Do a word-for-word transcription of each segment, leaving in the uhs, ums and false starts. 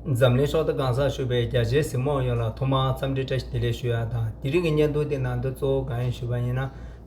འཛམ་གླིང་ཤོག་ཁག་གང་སར་བཞུགས་པའི་རྒྱ་ཆེའི་གཟིགས་མོ་བ་ཡོངས་ལ་ཐོག་མར་འཚམས་འདྲི་བཀྲ་ཤིས་བདེ་ལེགས་ཞུ་ཡ་དང་། དེ་རིང་གི་བརྙན་ཐུང་དེ་ནང་དུ་གཙོ་བོ་གང་ཡིན་ཞུས་པ་ཡིན་ན།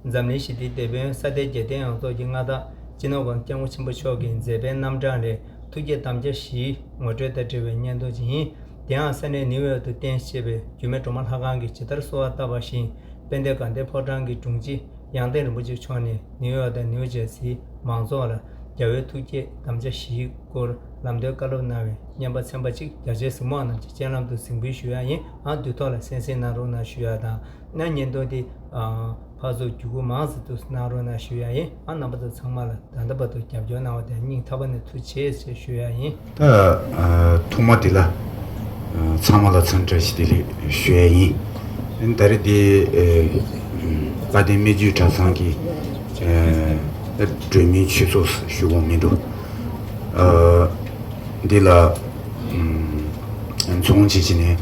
འཛམ་གླིང་ཞི་བདེའི་དེད་དཔོན་ས་དེ་རྒྱལ་བསྟན་ཡོངས་རྫོགས་ཀྱི་མངའ་བདག་སྤྱི་ནོར་༸གོང་ས་༸སྐྱབས་མགོན་ཆེན་པོ་མཆོག་གི་མཛད་པའི་རྣམ་གྲངས་ལས་ཐུགས་བསྐྱེད་དམ་བཅའ་བཞིའི་ངོ་སྤྲོད་དང་འབྲེལ་བའི་བརྙན་ཐུང་ཅིག་ཡིན། དེའང་ས་གནས་ནིའུ་ཡོག་ཏུ་རྟེན་གཞི་བྱས་པའི་རྒྱུད་སྨད་སྒྲོལ་མ་ལྷ་ཁང་གིས་ཇི་ལྟར་གསོལ་བ་བཏབ་པ་བཞིན། དཔལ་ལྡན་དགའ་ལྡན་ཕོ་བྲང་གི་དྲུང་ཆེ་ཡང་སྟེང་རིན་པོ་ཆེ་མཆོག་ནས་ནིའུ་ཡོག་དང་ནིའུ་ཇར་སིའི་མང་ཚོགས་ལ་རྒྱལ་བའི་ཐུགས་བསྐྱེད་དམ་བཅའ་བཞིའི་སྐོར་ལམ་སྟོན་བཀའ་སློབ་གནང་བའི་བརྙན་པར་ཚན་པ་གཅིག་རྒྱ་ཆེའི་གཟིགས་མོ་བ་རྣམས་ཀྱི་སྤྱན་ལམ་དུ་གཟིགས་འབུལ་ཞུ་ཡ་ཡིན། ཨ་དུས་ཐོག་ལ་གསན་གཟིགས་གནང་རོགས་གནང་ཞུ་ཡ་དང་། ཨ་བརྙན་ཐུང་འདི་ཨ་ཕར་ཚུར་བརྒྱུད་སྐུར་མང་ཙམ་དུ་གནང་རོགས་གནང་ཞུ་ཡ་ཡིན། ཨ་རྣམ་པ་ཚོ་ཚང་མ་ལ་ད་ལྟ་བར་དུ་རྒྱབ་སྐྱོར་གནང་བ་དེ་སྙིང་ཐག་པ་ནས་ཐུགས་རྗེ་ཆེ་ཞེས་ཞུ་ཡ་ཡིན། ད་ཨ་ཐོག་མ་དེ་ལ་ཨ་ཚང་མ་ལ་འཚམས་འདྲི་བཀྲ་ཤིས་བདེ་ལེགས་ཞུ་ཡ་ཡིན། ཨ་ནི་ད་རེས་དེ་ཨ་དགའ་ལྡན་སྨན་བཅོས་གྲྭ་ཚང་གི་ཨ་སྒྲོལ་མའི་ཆོས་ཚོགས་ཞུ་དགོངས་མི་འགྲོ། ཨ་འདི་ལ་ཨ་འཛོམས་བྱེད་ཀྱི་ནས་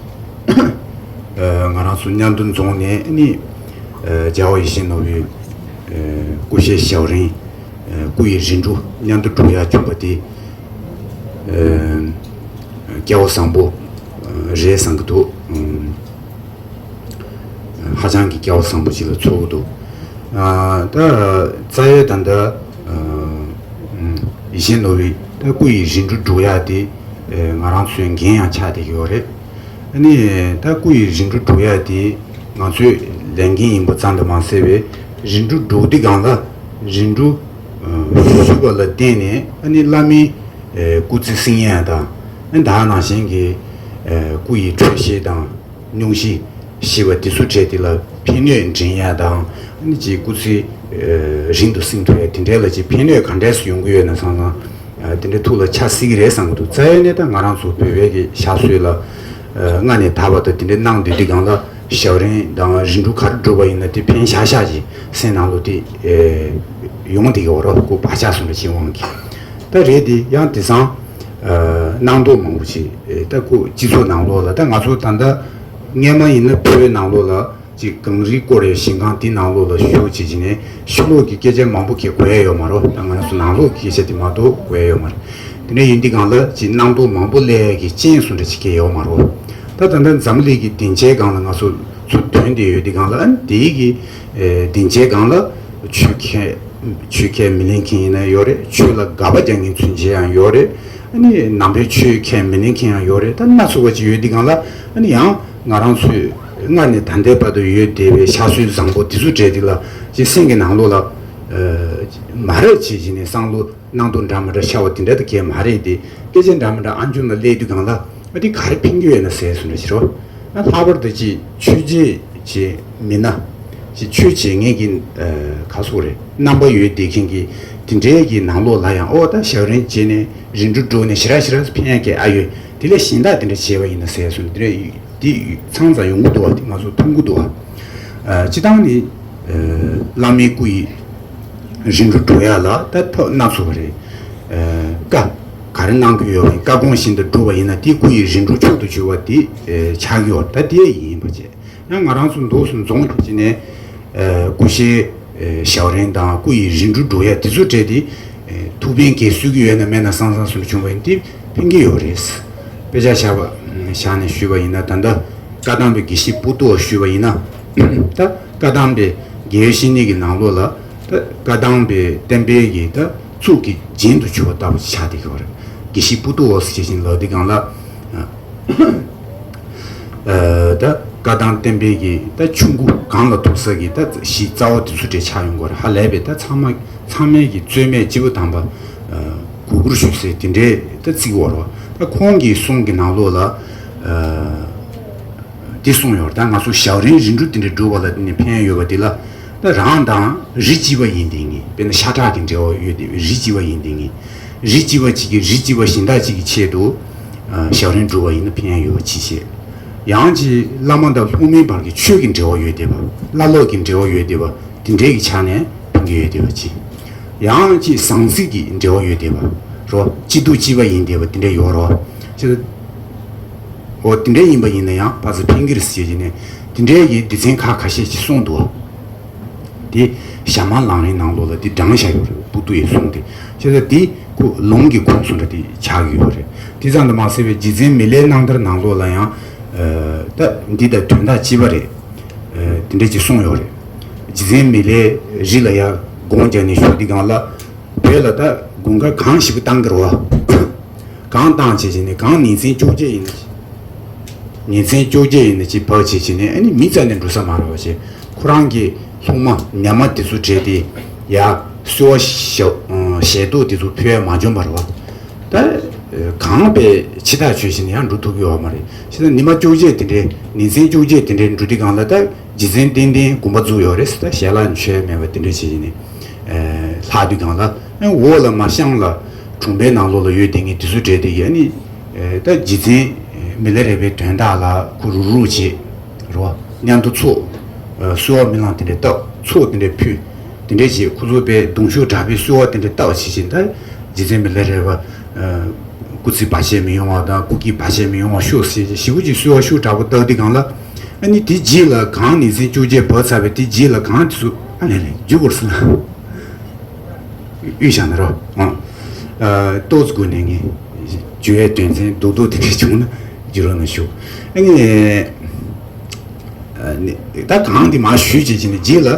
ཨ་ང་རང་ཚོ་མཉམ་དུ་འཛོམས་ནས་ཨ་ནི་ཨ་རྒྱལ་བ་ཡིད་བཞིན་ནོར་བུའི་ཨ་སྐུ་གཤེགས་ཞབས་རིམ་ཨ་སྐུ་ཡི་རིམ་གྲོ་མཉམ་དུ་སྒྲུབ་ཡ་བྱུང་བ་དེ་ཨ་སྐལ་བ་བཟང་པོ་ཨ་རེད་བསམ་གྱི་འདུག། ཨ་ཧ་ཅང་གི་སྐལ་བ་བཟང་པོ་ཅིག་ལ་ཚོར་གྱི་འདུག། ཨ་ད་རྩ་བའི་ད་ལྟ་ཨ་ཡིད་བཞིན་ནོར་བུའི་ད་སྐུ་ཡི་རིམ་གྲོ་སྒྲུབ་ཡ་དེ་ཨ་ང་རང་ཚོའི་འགན་ཡང་ཆགས་བསྡད་ཀྱི་ཡོད་རེད། ཨ་ནི་ད་སྐུ་ཡི་རིམ་གྲོ་སྒྲུབ་ཡ་དེ་ང་ཚོའི་ལས་འགན་ཡིན་པ་ཙམ་དུ་མ་ཟད་པའི་རིམ་གྲོ་སྒྲུབ་དུས་སྒང་ལ་རིམ་གྲོ་ཨ་ཞུས་པ་ལ་བརྟེན་ནས་ཨ་ནི་བླ་མའི་ཨ་སྐུ་ཚེ་བསྲིང་ཡ་དང་། ཨ་ནི་ད་ག་ནང་བཞིན་གྱི་ཨ་སྐུ་ཡི་འཕྲོད་བཞེས་དང་། སྙུང་གཞི་ཞེས་པ་དེ་ཚོ་གྲས་དེ་ལ་ཕན་ནུས་འདྲེན་ཡ་དང་། ཨ་ནི་ཅིག་སྐུ་ཚེ་ཨ་རིང་དུ་བསྲིང་ཐུབ་ཡ་དེ་འདྲའི་ལ་ཅིག་ཕན་ནུས་ག་འདྲས་སུ་ཡོང་གི་ཡོད་ན་བསམ་བསམ་ཨ་དེ་འདྲའི་ཐུགས་ལ་འཆར་སྲིད་ཀྱི་རེད་བསམ་གྱི་འདུག། རྩ་བའི་ནས་ད་ང་རང་ཚོ་བོད་པའི་གི་ཕྱག་སྲོལ་ལ་ཨ་སྔ་ནས་ད་བར་དུ་དེ་འདྲའི་གནང་སྡོད་དུས་སྒང་ལ་ཞབས་རིམ་དང་རིམ་གྲོ་ག་རེ་སྒྲུབ་པ་ཡིན་ན་དེ་ཕན་ཤག་ཤག་ཅིག་སེམས་ནང་ལོགས་དེ་ཨ་ཡོང་བསྡད་ཀྱི་ཡོད་རེད། ཁོ་བག་ཆགས་སོང་འདྲ་ཅིག་དབང་གིས། ད་རེད་དེ་ཡང་དེང་སང་ཨ་སྣང་དོགས་མང་པོ་ཅིག་ཨེ་ད་ཁོ་སྤྱི་ཚོགས་ནང་ལོགས་ལ། ད་ང་ཚོ་ད་ལྟ་སྔས་མ་ཡིན་ན་བོད་ནང་ལོགས་ལ་ཅིག་གངས་རིའི་སྐོར་ཡ་ཞིང་ཁམས་དེ་ནང་ལོགས་ལ་ཞུགས་བྱེད་ཀྱི་ནས་ཕྱི་ལོགས་ཀྱི་སྐད་ཆ་མང་པོ་གས་གོ་ཡ་ཡོད་མ་རེད། ད་ང་རང་ཚོ་ནང་ལོགས་ཀྱི་སྐད་ཆ་དེ་མ་གཏོགས་གོ་ཡ་ཡོད་མ་རེད། དེ་འདྲ་ཡིན་དུས་སྒང་ལ་ཅིག་སྣང་དོགས་མང་པོ་སླེབས་ཡ་གི་རྐྱེན་སུ་འདྲ་ཅིག་གས་ཡོད་མ་རེད། ད་ད་ལྟ་འཛམ་གླིང་གི་སྡིངས་ཆའི་སྒང་ལ་ང་ཚོ་ཚུར་ཐོན་བསྡད་ཡོད་དུས་སྒང་ལ། ཨ་ནི་དེའི་གི་ཨེ་སྡིངས་ཆའི་སྒང་ལ་ཆོས་མཁས་ཆོས་མཁས་མི་ལེན་མཁན་ཡིན་ན་ཡོད་རེད། ཆོས་ལ་དགག་པ་རྒྱག་མཁན་ཚུན་ཆད་ཡང་ཡོད་རེད། ཨ་ནི་ནང་པའི་ཆོས་མཁས་མི་ལེན་མཁན་ཡང་ཡོད་རེད། ད་སྣ་ཚོགས་པ་ཅིག་ཡོད་དུས་སྒང་ལ། ཨ་ནི་ཡང་ང་རང་ཚོས་སྔར་ནས་ད་ལྟའི་བར་དུ་ཡོད་བསྡད་པའི་ཕྱག་སྲོལ་བཟང་པོ་དེ་ཚོ་གྲས་དེ་ལ་ཅིག་སེམས་ཀྱི་ནང་ལོགས་ལ་ཨ་མ་རབས་བྱེད་བཞིན་ནས་བསམ་བློ་སྣང་དོགས་འདྲ་མི་འདྲ་ཤར་བ་དེ་འདྲ་དེ་གས་མ་རེད་དེ། སྐད་ཆ་འདྲ་མི་འདྲ་ཨ་འབྱོར་ན་སླེབས་དུས་སྒང་ལ། ཨ་དེ་ག་རེ་ཕན་གྱི་ཡོད་ན་ཟེར་སོང་འདྲ་ཞིག་རོ། ཨ་ལྷག་པར་དུ་ཅིག་ཆོས་བྱེད་ཅིག་མི་སྣ་ཅིག་ཆོས་བྱེད་མཁན་གྱི་ཨ་ག་ཟེར་དགོས་རེད། རྣམ་པ་ཡོད་བསྡད་མཁན་གྱི་དེ་འདྲའི་གི་ནང་ལོགས་ལ་ཡང་། ཨོ་ད་ཞབས་རིམ་བྱས་ནས་རིམ་གྲོ་སྒྲུབ་ནས་ཞེ་དྲག་ཞེ་དྲག་ཕན་ཡ་གི་ཨ་ཡོད། དེ་ལས་གཞན་དག་དེ་འདྲ་བྱས་པ་ཡིན་ན་ཟེར་སོང་། དེ་འདྲ་དེ་ཚང་ཙམ་ཡོང་གི་འདུག་བ། དེ་ང་ཚོ་མཐོང་གི་འདུག་བ། ཨ་སྤྱིར་བཏང་ནི་ཨ་བླ་མའི་སྐུ་ཡི་རིམ་གྲོ་སྒྲུབ་ཡ་ལ་ད་ཐབས་སྣ་ཚོགས་པ་རེད། ཨ་བཀའ་ག་རེ་གནང་གི་ཡོད་པ་ཡིན། བཀའ་དགོངས་བཞིན་དུ་བསྒྲུབས་པ་ཡིན་ན་དེ་སྐུ་ཡི་རིམ་གྲོ་མཆོག་ཏུ་གྱུར་པ་དེ་ཨ་ཆགས་ཀྱི་ཡོད། ད་དེ་ཡིན་པ་བྱས། ཡང་ང་རང་ཚོ་འདུག་སེ་འཛོམས་བྱས་ནས་ཨ་སྐུ་གཤེགས་ཨ་ཞབས་རིམ་དང་སྐུ་ཡི་རིམ་གྲོ་སྒྲུབ་ཡ་དེ་ཚོ་གྲས་དེ་ཨ་ཐུགས་ཕན་གྱིས་གསོས་ཀྱི་ཡོད་ན་མེད་ན་བསམ་བསམ་བཟོ་འདྲ་བྱུང་བ་ཡིན། དེ་ཕན་གྱི་ཡོད་རེད། དཔེ་ཆ་བཞག་པ་བཞག་ནས་ཞུས་པ་ཡིན་ན། ད་ལྟ་བཀའ་གདམས་པའི་དགེ་བཤེས་པོ་ཏོ་བ་ཞུས་པ་ཡིན་ན། ད་བཀའ་གདམས་པའི་རྒྱལ་བའི་བཤེས་གཉེན་གྱི་ནང་ལོགས་ལ་ད་བཀའ་གདམས་པའི་བསྟན་པའི་གི་ད་གཙུག་གི་རྒྱན་དུ་གྱུར་པ་ལྟ་བུ་ཆགས་བསྡད་ཀྱི་ཡོད་རེད། དགེ་བཤེས་པོ་ཏོ་བ་ཟེར་བཞིན་ལབ་དུས་སྒང་ལ། ཨ་ད་བཀའ་གདམས་བསྟན་པའི་གི་ད་ཆུང་ཀུ་གང་ལ་ཐུག་ས་གི་ད་གཞི་རྩ་བ་དེ་ཚོ་གྲས་ཆགས་ཡོང་གི་ཡོད་རེད། ཧ་ལས་པའི་ད་ཚང་མ་ཚང་མས་གི་རྩོད་མེད་སྤྱི་བོ་དམ་པ་ཨ་གུས་བཀུར་ཞུ་སའི་དེ་འདྲའི་ད་བརྩི་གི་ཡོད་རེད། ད་ཁོང་གི་གསུང་གི་ནང་ལོགས་ལ་ཨ་དེ་གསུངས་ཡོད་རེད། ད་ང་ཚོ་ཞབས་རིམ་རིམ་གྲོ་དེ་འདྲ་སྒྲུབ་པ་ལ་དེ་ནས་ཕན་ཡོད་པ་དེ་ལ། ད་རང་དང་རིགས་གཅིག་པ་ཡིན་བསྡད་མཁན། དཔེར་ན་ཤ་ཁྲག་གི་འབྲེལ་བ་ཡོད་བསྡད་པའི་རིགས་གཅིག་པ་ཡིན་བསྡད་མཁན། རིགས་གཅིག་པ་གཅིག་གིས་རིགས་གཅིག་པ་གཞན་དག་ཅིག་གི་ཆེད་དུ་ཨ་ཞབས་རིམ་སྒྲུབ་པ་ཡིན་ན་ཕན་ཡ་ཡོད་པ་གཅིག་བྱས། ཡང་ཅིག་བླ་མ་དང་སློབ་མའི་བར་གྱི་ཆོས་ཀྱི་འབྲེལ་བ་ཡོད་བསྡད་པ། བླ་སློབ་ཀྱི་འབྲེལ་བ་ཡོད་བསྡད་པ། དེ་འདྲའི་གི་ཆ་ནས་ཕན་གྱི་ཡོད་བསྡད་པ་གཅིག། ཡང་ཅིག་ཟང་ཟིང་གི་འབྲེལ་བ་ཡོད་བསྡད་པ་རོ། སྐྱིད་སྡུག་གཅིག་པ་ཡིན་བསྡད་པ་དེ་འདྲ་ཡོད་རོ། ཅི། འོ་དེ་འདྲ་ཡིན་པ་ཡིན་ན་ཡང་ཕར་ཚུར་ཕན་གྱི་རེད་ཟེར་བྱས་ནས་དེ་འདྲའི་གི་སྡེ་ཚན་ཁག་ཁ་ཤས་ཅིག་གསུངས་འདུག། དེ་ཞྭ་དམར་ལམ་རིམ་ནང་ལོགས་ལ་དེ་བགྲངས་བཞག་ཡོད་རེད། པོ་ཏོ་ཡི་གསུང་དེ། བྱས་ཙང་དེ་ པོ་ལུང་གི་ཁུངས་སུ་འདྲ་དེ་ཆགས་ཡོད་རེད། དེ་ཙམ་དུ་མ་ཟད་པའི་རྗེ་བཙུན་མི་ལའི་རྣམ་ཐར་ནང་ལོགས་ལ་ཡང་ད་འདི་དང་དོན་དག་གཅིག་པ་རེད། དེ་འདྲས་ཅིག་གསུངས་ཡོད་རེད། རྗེ་བཙུན་མི་ལའི་རི་ལ་ཡར་དགོངས་བརྒྱབ་ནས་བཞུགས་དུས་སྒང་ལ། བོད་ལ་ད་དགུན་ཁ་གངས་ཞེ་པོ་བཏང་གི་རེད་བ། གངས་བཏང་བྱས་བྱས་ནས་གངས་ཉིན་མཚན་བཅོ་བརྒྱད་ཡིན་ན། ཉིན་མཚན་བཅོ་བརྒྱད་ཡིན་ན་ཅིག་བབས་བྱས་བྱས་ནས་ཨ་ནི་མི་རྩ་ནས་འགྲོ་ས་མ་རེད་བ་བྱས། ཁོ་རང་གི་སློབ་མ་ཉ་མ་དེ་ཚོ་བྲེལ་ཏེ་ཡར་གསོལ་བ་ཞབས་ཞལ་ཏོག་དེ་ཚོ་ཕུལ་ཡ་མ་བྱུང་བ་རེད་བ། ད་གངས་པའི་ཕྱི་ཐག་ཆོད་བྱས་ནས་ཡར་འགྲོ་ཐུབ་ཀྱི་ཡོད་མ་རེད། བྱས་ཙང་ཉི་མ་བཅོ་བརྒྱད་དེ་འདྲའི་ཉིན་མཚན་བཅོ་བརྒྱད་དེ་འདྲའི་འགྲོ་དུས་སྒང་ལ་ད་རྗེ་བཙུན་ཏན་ཏན་དགོངས་པ་རྫོགས་ཡོད་རེད། ད་ཞལ་ལག་མཆོད་ཡ་མེད་པ་དེ་འདྲ་བྱས་བྱས་ནས། ལྷག་དུས་སྒང་ལ་འོག་ལ་མར་ཤང་ལ་གྲོང་པའི་ནང་ལོགས་ལ་ཡོད་དེ་ངས་དེ་ཚོ་བྲལ་དེ་ཡ་ནི། ད་རྗེ་བཙུན་མི་ལ་རས་པའི་དོན་དག་ལ་ཁོ་རུག་རུག་བྱེད་རོ། མཉམ་དུ་ཚོགས། གསོལ་བ་སྨོན་ལམ་དེ་འདྲ་བཏབ། ཚོགས་དེ་འདྲ་ཕུལ། དེ་འདྲ་བྱེད། ཁོ་ཚོ་པའི་གདུང་ཤུགས་དྲག་པོའི་གསོལ་བ་དེ་འདྲ་བཏབ་བྱེད་བཞིན་ད་རྗེ་བཙུན་མི་ལ་རས་པ། སྐུ་ཚེ་བར་ཆད་མི་ཡོང་བ་དང་སྐུ་སྐྱིད་བར་ཆད་མི་ཡོང་བ་ཤོག་ཟེར་ཞེ་པོ་ཅིག་གསོལ་བ་ཤུགས་དྲག་པོ་བཏབ་དུས་སྒང་ལ། ཨ་ནི་དེ་རྗེས་ལ་གངས་ཉིན་མཚན་བཅོ་བརྒྱད་བབས་ཚར་བའི་དེ་རྗེས་ལ་གངས་དེ་ཚོ་ཨ་ལས་ལས་རྒྱུག་དགོས་སོང་། དབུས་ཞང་ན་རོ། ཨང་། ཏོག་ཙམ་སྒུག་ནས་ངས་བརྗོད་ཡའི་དོན་ཚན་རྡོག་རྡོག་དེ་འདྲ་བྱུང་ན་བརྗོད་རོགས་གནང་ཞུ། ཨ་ནི། ད་གངས་དེ་མར་ཞུས་བྱས་ཀྱི་ནི་རྗེས་ལ་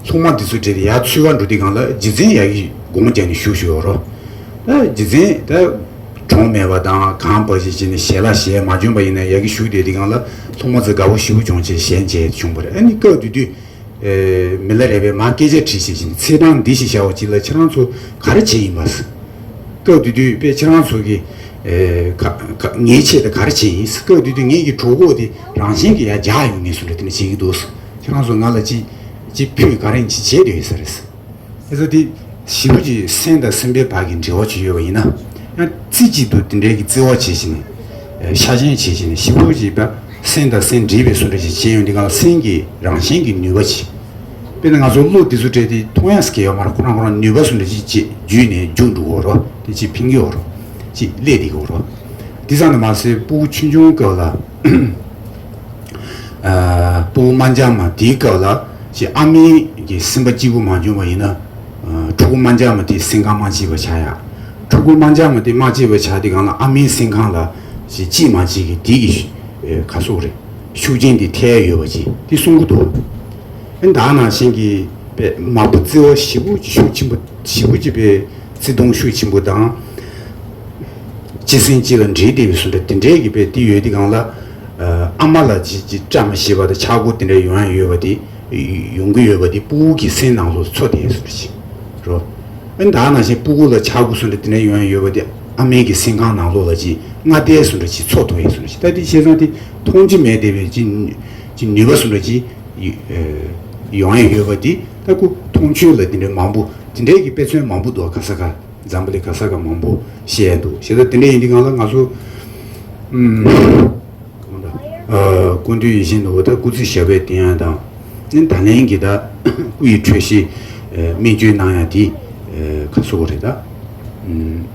སློབ་མ་དེ་ཚོ་བྲེལ་ཏེ་ཡར་འཚོལ་བར་འགྲོ་དུས་སྒང་ལ་རྗེ་བཙུན་ཡ་གི་དགོངས་བརྒྱབ་ནས་བཞུགས་བཞུགས་ཡོད་རོ། ད་རྗེ་བཙུན་ད་གྲོངས་མེད་པ་དང་གངས་བབས་བྱས་ཀྱི་ནི་ཞལ་ལག་ཞལ་མ་བྱུང་བ་ཡིན་ན་ཡ་གི་བཞུགས་བསྡད་དུས་སྒང་ལ་སློབ་མ་ཚོ་དགའ་པོ་ཞེ་པོ་བྱུང་བྱས་ཞལ་མཇལ་བྱུང་བ་རེད། ཨ་ནི་སྐབས་དེ་དུས། མི་ལ་རས་པས་མར་སྐད་ཆ་དྲིས་བྱས་ཀྱི་ནི་ཚེས་གྲངས་འདི་ཞིག་བཞག་པ་ཅིག་ལ་ཁྱེད་རང་ཚོ་ག་རེ་བྱས་ཡིན་པ། སྐབས་དེ་དུས་པས་ཁྱེད་རང་ཚོ་གི། ཨེ། ཁ། ཁ། ངའི་ཆེད་དུ་ག་རེ་བྱས་ཡིན། སྐབས་དེ་དུས་ངེད་ཀྱི་གྲོད་ཁོག་དེ་རང་བཞིན་གྱིས་ཡར་རྒྱགས་ཡོང་ངེས་སུ་འདྲ་དེ་འདྲ་བྱེད་ཀྱི་འདུག་ཁྱེད་རང་ཚོ་ང་ལ་ཅི། ཅི་ཕུད་ག་རེ་ཅི་བྱས་བསྡད་ཡོད་ས་རེད། ཨེ་ཚོ་དེ་ཞེ་པོ་ཅིག་སེམས་དང་སེམས་པའི་བར་གྱི་འབྲེལ་བ་ཅིག་ཡོད་པ་ཡིན་ན། ཡང་རྩེ་གཅིག་ཏུ་དེ་འདྲའི་གི་བརྩེ་བ་བྱེད་བཞིན་ནས། ཤ་ཞེན་བྱེད་བཞིན་ནས་ཞེ་པོ་ཅིག་པ་སེམས་དང་སེམས་འདྲེས་པའི་སུ་འདྲ་ཞིག་བྱས་ཡོང་དུས་སྒང་ལ་སེམས་ཀྱི་རང་བཞིན་གྱི་ནུས་པ་ཅིག་དཔེར་ན་ང་ཚོ་གླུ་དེ་ཚོ་སྤྲད་དེ་མཐོང་ཡག་སྐད་ཡོད་མ་རེད། ཁོ་རང་ཁོ་རང་ནུས་པ་སུ་འདྲ་ཅིག་ཅིག་བརྒྱུད་ནས་རྒྱུགས་འགྲོ་གི་ཡོད་རེད། དེ་ཅིག་འཕེན་གྱི་ཡོད་རེད། ཅིག་སླེབས་བསྡད་ཀྱི་ཡོད་རེད། དེ་ཙམ་དུ་མ་ཟད་སྤུ་གུ་ཆུང་ཆུང་སྐབས་ལ། སྤུ་གུ་དམར་འབྱར་མ་དེའི་སྐབས་ལ་ཅིག་ཨ་མའི་གི་སེམས་པ་སྐྱིད་པོ་མ་བྱུང་བ་ཡིན་ན། ཕྲུ་གུ་དམར་འབྱར་མ་དེ་སེམས་ཁམས་མ་སྐྱིད་པ་ཆགས་ཡ། ཕྲུ་གུ་དམར་འབྱར་མ་དེ་མ་སྐྱིད་པ་ཆགས་དུས་སྒང་ལ་ཨ་མའི་སེམས་ཁམས་ལ་ཅིག་སྐྱིད་མ་སྐྱིད་ཀྱི་དེ་གི་ག་སོགས་རེད། ཤུགས་རྐྱེན་དེ་ཐེབས་ཡོད་པ་ཅིག་དེ་གསུང་གི་འདུག་ཨ་ནི་ད་ནང་བཞིན་གྱི་པའི་མ་བུ་བརྩེ་བ་ཞེ་པོ་ཅིག་ཤུགས་ཆེན་པོ་ཞེ་པོ་ཅིག་པའི་བརྩེ་དུང་ཤུགས་ཆེན་པོ་དང་། གཅིག་སེམས་གཅིག་ལ་འདྲེས་བསྡད་པའི་བཟོ་འདྲ་དེ་འདྲའི་གི་དཔེ་དེ་ཡོད་དུས་སྒང་ལ། ཨ་མ་ལ་ཅིག་ཅིག་བཀྲ་མི་ཤིས་པ་དང་ཆག་སྒོ་དེ་འདྲ་ཡོང་ཡ་ཡོད་པ་དེ། ཡོང་གི་ཡོད་པ་དེ་སྤུ་གུ་གི་སེམས་ནང་ལོགས་འཚོ་བསྡད་བཟོ་འདྲ་ཞིག་རོ། ཨ་ནི་ད་ནང་བཞིན་སྤུ་གུ་ལ་ཆག་སྒོ་བཟོ་འདྲ་དེ་འདྲ་ཡོང་ཡ་ཡོད་པ་དེ་ཨ་མའི་གི་སེམས་ཁམས་ནང་ལོགས་ལ་ཅིག་སྔ་ལྟས་བཟོ་འདྲ་ཅིག་འཚོ་ཐུབ་ཡ་བཟོ་འདྲ་ཞིག་ད་དེ་བྱས་ཙང་དེ་མཐོང་རྒྱུ་མེད་བསྡད་པའི་ཅིག་ཅིག་ནུས་པ་བཟོ་འདྲ་ཅིག་ཡོང་ཡ་ཡོད་པ་དེ་ད་ཁོ་མཐོང་ཆོས་ལ་དེ་འདྲ་མང་པོ་དེ་འདྲའི་གི་དཔེ་མཚོན་མང་པོ་འདུག་ག་ས་ག་འཛམ་བུ་གླིང་ག་ས་ག་མང་པོ་བཤད་འདུག་བྱས་ཙང་དེ་འདྲ་ཡིན་དུས་སྒང་ལ་ང་ཚོ་ཨུམ། གང་ལྟར། ཨ། སྐུ་མདུན་ཡིད་བཞིན་ནོར་བུ་དང་སྐུ་ཚེ་ཞབས་པད་བརྟན་ཡ་དང་། ཨ་ནི་ད་ལན་གྱི་ད་སྐུ་ཡི་འཕྲོད་བཞེས་ཨ་སྨན་བཅོས་གནང་ཡ་དེ་ཨ་ག་སོགས་རེད་ད། ཨུམ།